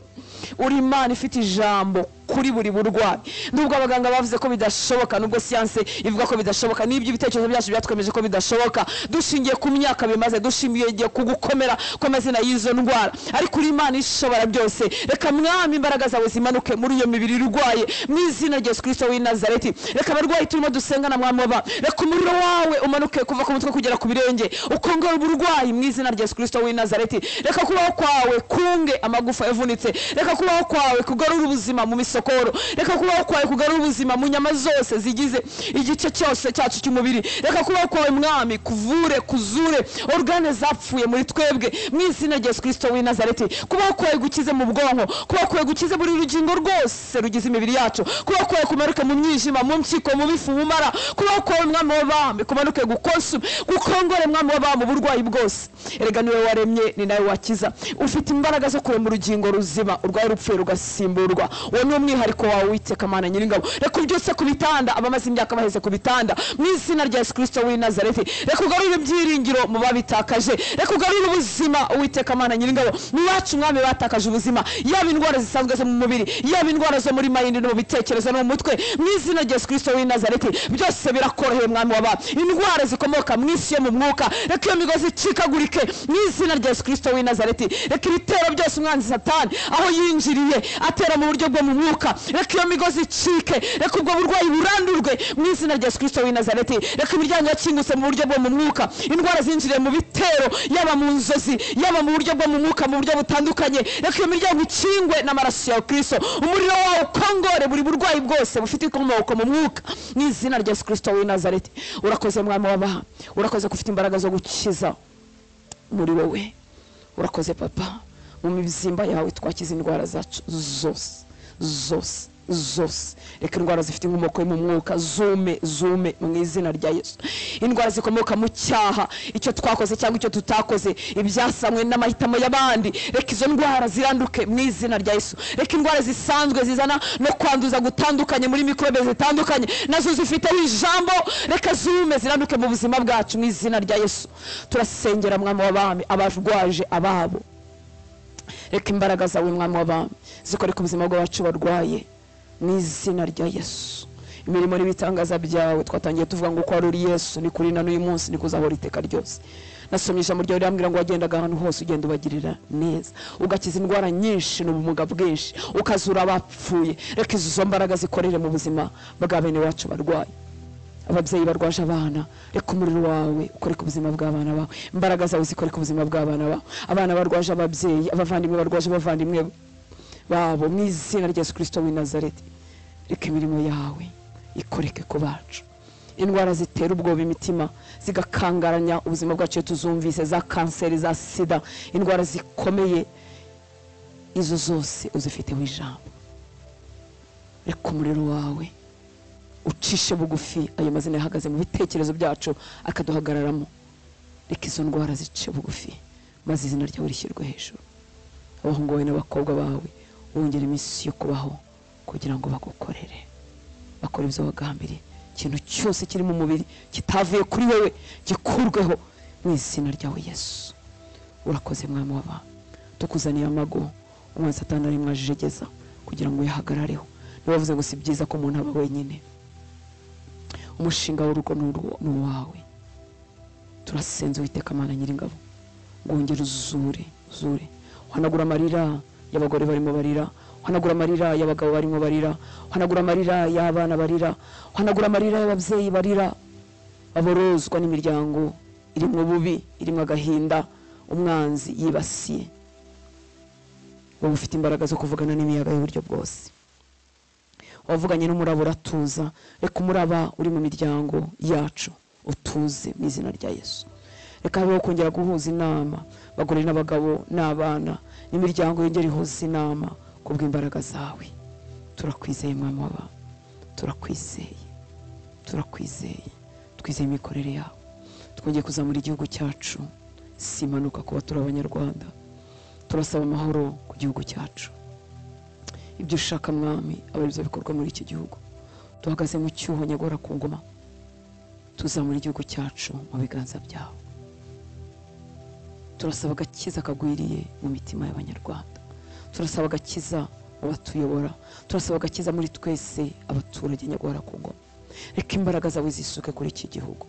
Uri Imana ifite ijambo kuri buri burwayi. Nubwo abaganga bavuze ko bidashoboka, nubwo siyanse ivuga ko bidashoboka, n'ibyo ibitekerezo byacu byatwemeje ko bidashoboka, dushingiye ku myaka bimaze, dushingiye ku gukomera kw'amazina y'izo ndwara, ariko uri Imana ishobora byose. Reka Mwami imbaraga zawe zimanuke muri iyo mibiri irwaye mu izina rya Yesu Kristo w'i Nazareti. Reka abarwayi turimo dusengana, Mwami w'aba, reka umuriro wawe umanuke kuva ku mutwe kugera ku birenge, ukongora uburwayi mu izina rya Yesu Kristo w'i Nazareti. Reka kubaho kwawe kunge amagufa yavunitse, reka kubaho kwawe kugarura ubuzima mu misokoro, reka kubaho kwawe kugarura ubuzima mu nyama zose zigize igice cyose cyacu cy'umubiri. Reka kubaho kwawe Mwami kuvure, kuzure organe zapfuye muri twebwe mu izina rya Yesu Kristo w'i Nazareti. Kubaho kwawe gukize mu bwonko, kubaho kwawe gukize buri rugingo rwose rugize imibiri yacu, kubaho kwawe kumanuke mu mwijima, mu mpyiko, mu bifu, mu mara, kubaho kwawe Mwami w'abami kumanuke gukonsume, gukongore Mwami w'abami uburwayi bwose. Erega niwe waremye, ni nawe wakiza. Ufite imbaraga zo kurema urugingo ruzima, urwaye rupfuye rugasimburwa. Uwo ni umwihariko wawe Uwiteka Mana Nyiringabo. Reka ubyutse ku bitanda abamaze imyaka baheze ku bitanda mu izina rya Yesu Kristo w'i Nazareti. Reka ugarure ibyiringiro mu babitakaje, reka ugarure ubuzima Uwiteka Mana Nyiringabo mu bacu Mwami batakaje ubuzima, yaba indwara zisanzwe zo mu mubiri, yaba indwara zo muri mayindi no mu bitekerezo no mu mutwe, mu izina rya Yesu Kristo w'i Nazareti. Byose birakoroheye Mwami w'abami. Indwara zikomoka mu isi yo mu mwuka, reka iyo migozi icikagurike mu izina rya Yesu Kristo w'i Nazareti. Reka ibitero byose umwanzi Satani aho yinjiriye atera mu buryo bwo mu mwuka, reka iyo migozi icike, reka ubwo burwayi burandurwe mu izina rya Yesu Kristo w'i Nazareti. Reka imiryango yakingutse mu buryo bwo mu mwuka, indwara zinjiriye mu bitero, yaba mu nzozi, yaba mu buryo bwo mu mwuka, mu buryo butandukanye, reka iyo miryango ikingwe n'amaraso ya Kristo. Umuriro wawe ukongore buri burwayi bwose bufite inkomoko mu mwuka mu izina rya Yesu Kristo w'i Nazareti. Urakoze Mwami w'abaha, urakoze ko ufite imbaraga zo gukiza muri wowe. Urakoze Papa, mu mibyimba yawe twakiza indwara zacu zose zose zose. Reka indwara zifite inkomoko yo mu mwuka zume, zume mu izina rya Yesu. Indwara zikomoka mu cyaha, icyo twakoze cyangwa icyo tutakoze, ibyasamwe n'amahitamo y'abandi, reka izo ndwara ziranduke mu izina rya Yesu. Reka indwara zisanzwe zizana no kwanduza gutandukanye muri mikorobe zitandukanye, nazo zifiteho ijambo, reka zume ziranduke mu buzima bwacu mu izina rya Yesu. Turasengera Mwami w'abami abarwaje ababo, reka imbaraga zawe Mwami w'abami zikore ku buzima bw'abacu barwaye mu izina rya Yesu. Imirimo n'ibitangaza byawe twatangiye tuvuga ngo uko wari uri Yesu ni kuri na n'uyu munsi ni kuzahora iteka ryose. Nasomye ijambo ryawe rirambwira ngo wagendaga ahantu hose ugenda ubagirira neza, ugakiza indwara nyinshi n'ubumuga bwinshi, ukazura abapfuye. Reka izo mbaraga zikorere mu buzima bwa bene wacu barwaye. Ababyeyi barwaje abana, reka umuriro wawe ukore ku buzima bw'abana bawe, imbaraga zawe zikore ku buzima bw'abana bawe. Abana barwaje ababyeyi, abavandimwe barwaje abavandimwe babo mu izina rya Yesu Kristo w'i Nazareti. Reka imirimo yawe ikoreke ku bacu. Indwara zitera ubwoba imitima, zigakangaranya ubuzima bwacu iyo tuzumvise, za kanseri, za sida, indwara zikomeye, izo zose uzifiteho ijambo. Reka umuriro wawe ucishe bugufi ayo mazina yahagaze mu bitekerezo byacu akaduhagararamo. Reka izo ndwara zice bugufi, maze izina ryawe rishyirwe hejuru. Abahungu bawe n'abakobwa bawe wongere iminsi yo kubaho kugira ngo bagukorere, bakore ibyo wagambiriye. Ikintu cyose kiri mu mubiri kitavuye kuri wewe gikurweho mu izina ryawe Yesu. Urakoze Mwami w'abantu, tukuzaniye amago umwanzi Satani arimo ajegeza kugira ngo uyahagarareho. Nibavuze ngo si byiza ko umuntu aba wenyine, umushinga w'urugo ni uwawe. Turasenze Uwiteka Mana Nyiringabo ngo wongere uzure, uzure, uhanagura amarira y'abagore barimo barira, uhanagura amarira y'abagabo barimo barira, uhanagura amarira y'abana barira, uhanagura amarira y'ababyeyi barira, baborozwa n'imiryango irimo bubi, irimo agahinda umwanzi yibasiye. Wowe ufite imbaraga zo kuvugana n'imiyaga y'uburyo bwose, wavuganye n'umuraba uratuza. Reka umuraba uri mu miryango yacu utuze mu izina rya Yesu. Reka habeho kongera guhuza inama, abagore n'abagabo n'abana n'imiryango yongera ihuza inama kubw'imbaraga zawe. Turakwizeye Mwami w'abantu, turakwizeye, turakwizeye, twizeye imikorere yawe. Twongeye kuzamura igihugu cyacu, si impanuka kuba turi Abanyarwanda. Turasaba amahoro ku gihugu cyacu. Ibyo ushaka Mwami aba aribyo bikorwa muri iki gihugu. Duhagaze mu cyuho nyagora ku ngoma, tuzamura igihugu cyacu mu biganza byawe. Turasaba agakiza kagwiriye mu mitima y'Abanyarwanda. Turasaba agakiza mu batuyobora, turasaba agakiza muri twese abaturage nyagora ku ngoma. Reka imbaraga zawe zisuke kuri iki gihugu.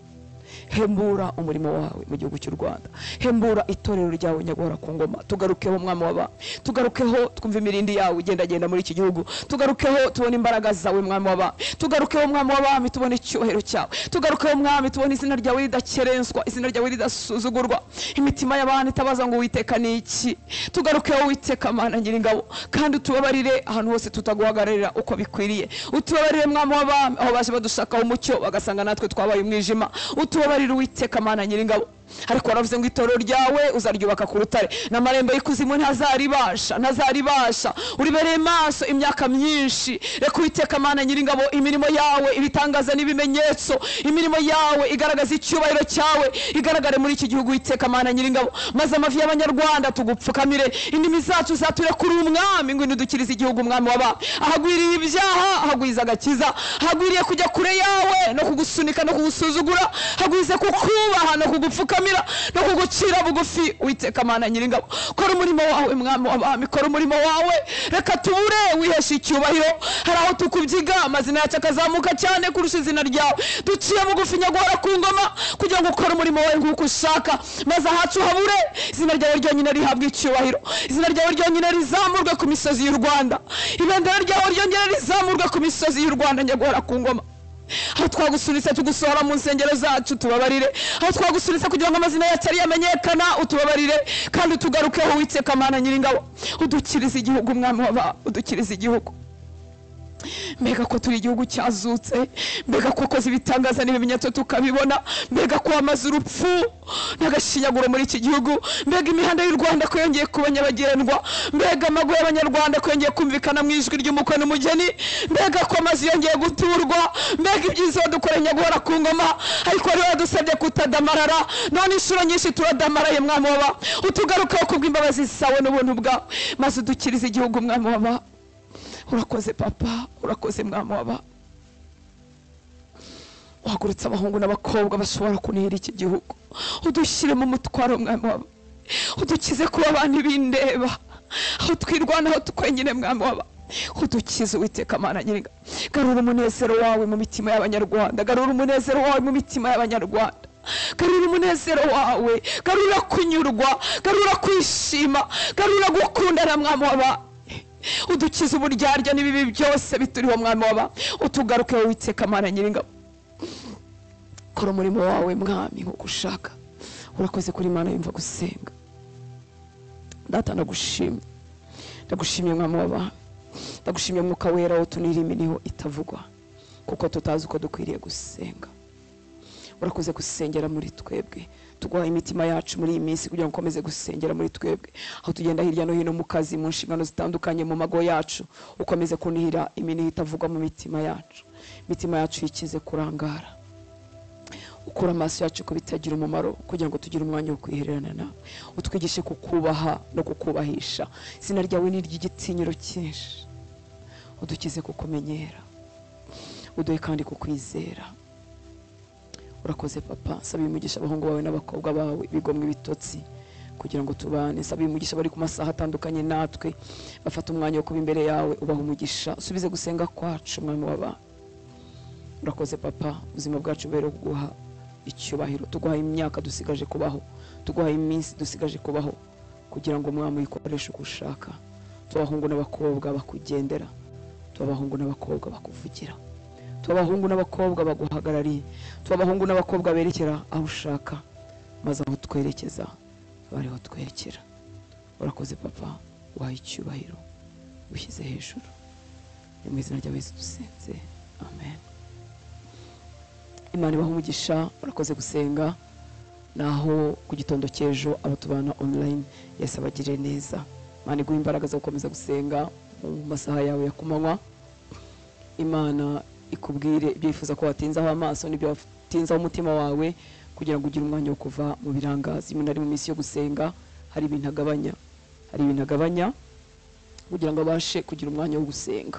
Hembura umurimo wawe mu gihugu cy'u Rwanda, hembura itorero ryawe nyagora ku ngoma. Tugarukeho mwami w'abami, tugarukeho twumve imirindi yawe igendagenda muri iki gihugu, tugarukeho tubone imbaraga zawe mwami w'abami, tugarukeho mwami w'abami tubone icyubahiro cyawe, tugarukeho mwami tubone izina ryawe ridakerenswa, izina ryawe ridasuzugurwa, imitima y'abantu itabaza ngo Uwiteka ni iki. Tugarukeho Uwiteka Mana Nyiringabo, kandi utubabarire ahantu hose tutaguhagararira uko bikwiriye. Utubabarire mwami w'abami aho baje badushakaho umucyo bagasanga natwe twabaye umwijima. Utubabarire Uwiteka Mana Nyiringabo. Ariko waravuze ngo itorero ryawe uzaryubaka ku rutare, n'amarembo y'ikuzimu ntazaribasha, ntazaribasha. Uribereye maso imyaka myinshi. Reka Uwiteka Mana Nyiringabo imirimo yawe ibitangaza n'ibimenyetso, imirimo yawe igaragaza icyubahiro cyawe igaragare muri iki gihugu Uwiteka Mana Nyiringabo, maze amavi y'abanyarwanda tugupfukamire, indimi zacu zature kuri umwami. Ngwino udukirize igihugu umwami w'abami. Ahagwiriye ibyaha ahagwiza agakiza, ahagwiriye kujya kure yawe no kugusunika no kugusuzugura, hagwize kukubaha no kugupfukamira no kugucira bugufi. Uwiteka Mana Nyiringabo, kora umurimo wawe mwami w'abami, kora umurimo wawe. Reka tubure wihesha icyubahiro. Hari aho tukubyiga amazina yacu akazamuka cyane kurusha izina ryawe. Duciye bugufi nyagora ku ngoma kugira ngo ukore umurimo wawe nk'uko ushaka, maze ahacu habure izina ryawe ryonyine rihabwe icyubahiro, izina ryawe ryonyine rizamurwe ku misozi y'u Rwanda, ibendera ryawe ryonyine rizamurwe ku misozi y'u Rwanda nyagora ku ngoma. Aho twagusunitse tugusohora mu nsengero zacu tubabarire, aho twagusunitse kugira ngo amazina yacu ari yamenyekana utubabarire, kandi utugarukeho Uwiteka Mana Nyiringabo. Udukirize igihugu mwami w'abami, udukirize igihugu. Mbega ko turi igihugu cyazutse, mbega ko wakoze ibitangaza n'ibimenyetso tukabibona, mbega ko wamaze urupfu n'agashinyaguro muri iki gihugu, mbega imihanda y'u Rwanda ko yongeye kuba nyabagendwa, mbega amago y'abanyarwanda ko yongeye kumvikana mu ijwi ry'umukwe n'umugeni, mbega ko amazu yongeye guturwa, mbega ibyiza wadukoreye nyaguhora ku ngoma. Ariko wari wadusabye kutadamarara, none inshuro nyinshi turadamaraye mwami w'abami. Utugarukeho kubw'imbabazi zawe n'ubuntu bwawe, maze udukirize igihugu mwami w'abami. Urakoze papa, urakoze mwami w'abami. Wahagurutse abahungu n'abakobwa bashobora kunihira iki gihugu. Udushyire mu mutwaro mwami w'abami, udukize kuba abantu bindeba, aho twirwanaho twenyine mwami w'abami. Udukize Uwiteka Mana Nyiringabo. Garura umunezero wawe mu mitima y'abanyarwanda, garura umunezero wawe mu mitima y'abanyarwanda, garura umunezero wawe, garura kunyurwa, garura kwishima, garura gukundana mwami w'abami. Udukize uburyarya n'ibibi byose bituriho mwami w'abami. Utugaruke Uwiteka Mana Nyiringabo. Kora umurimo wawe mwami nk'uko ushaka. Urakoze kuri Imana yumva gusenga. Data ndagushimye, ndagushimye mwami w'abami, ndagushimye Mwuka Wera utunira iminiho itavugwa, kuko tutazi uko dukwiriye gusenga. Urakoze gusengera muri twebwe, tuguha imitima yacu muri iyi minsi kugira ngo ukomeze gusengera muri twebwe, aho tugenda hirya no hino mu kazi, mu nshingano zitandukanye, mu mago yacu, ukomeze kunihira iminiho itavugwa mu mitima yacu. Imitima yacu yikize kurangara, ukura amaso yacu ku bitagira umumaro kugira ngo tugire umwanya wo kwihererana nawe. Utwigishe kukubaha no kukubahisha. Izina ryawe ni iry'igitinyiro cyinshi. Udukize kukumenyera, uduhe kandi kukwizera. Urakoze papa. Saba umugisha abahungu bawe n'abakobwa bawe bigomwe ibitotsi kugira ngo tubane. Saba umugisha bari ku masaha atandukanye natwe, bafata umwanya wo kuba imbere yawe, ubaha umugisha. Usubize gusenga kwacu mwami w'abami. Urakoze papa, ubuzima bwacu bubere kuguha icyubahiro. Tuguha imyaka dusigaje kubaho, tuguha iminsi dusigaje kubaho, kugira ngo mwami uyikoreshe uko ushaka. Tubahungu n'abakobwa bakugendera, tubahungu n'abakobwa bakuvugira, tubahungu n'abakobwa baguhagarariye, tubahungu n'abakobwa berekera aho ushaka, maze aho twerekeza bariho twerekera. Urakoze papa, waha icyubahiro ushyize hejuru. Ni mu izina rya Yesu dusenze, amen. Imana ibahe umugisha. Urakoze gusenga. Naho ku gitondo cy'ejo abatubana online, Yesu abagirire neza. Imana iguhe imbaraga zo gukomeza gusenga mu masaha yawe ya kumanywa. Imana ikubwire ibyo yifuza ko watinzaho amaso n'ibyo watinzaho umutima wawe, kugira ngo ugire umwanya wo kuva mu birangazi. Umuntu ari mu minsi yo gusenga hari ibintu agabanya, hari ibintu agabanya kugira ngo abashe kugira umwanya wo gusenga.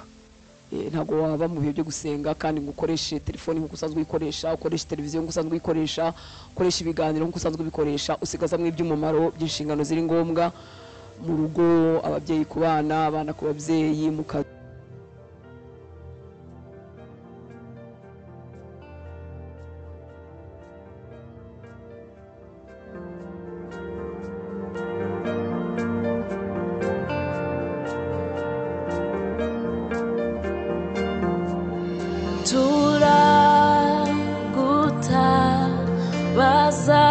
Ntabwo waba mu bihe byo gusenga kandi ngo ukoreshe telefoni nk'uko usanzwe uyikoresha, ukoreshe televiziyo nk'uko usanzwe uyikoresha, ukoreshe ibiganiro nk'uko usanzwe ubikoresha. Usigazamo iby'umumaro by'inshingano ziri ngombwa, Mu rugo, ababyeyi ku bana, abana ku babyeyi, mu kazi. Turagutabaza,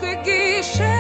Twigishe.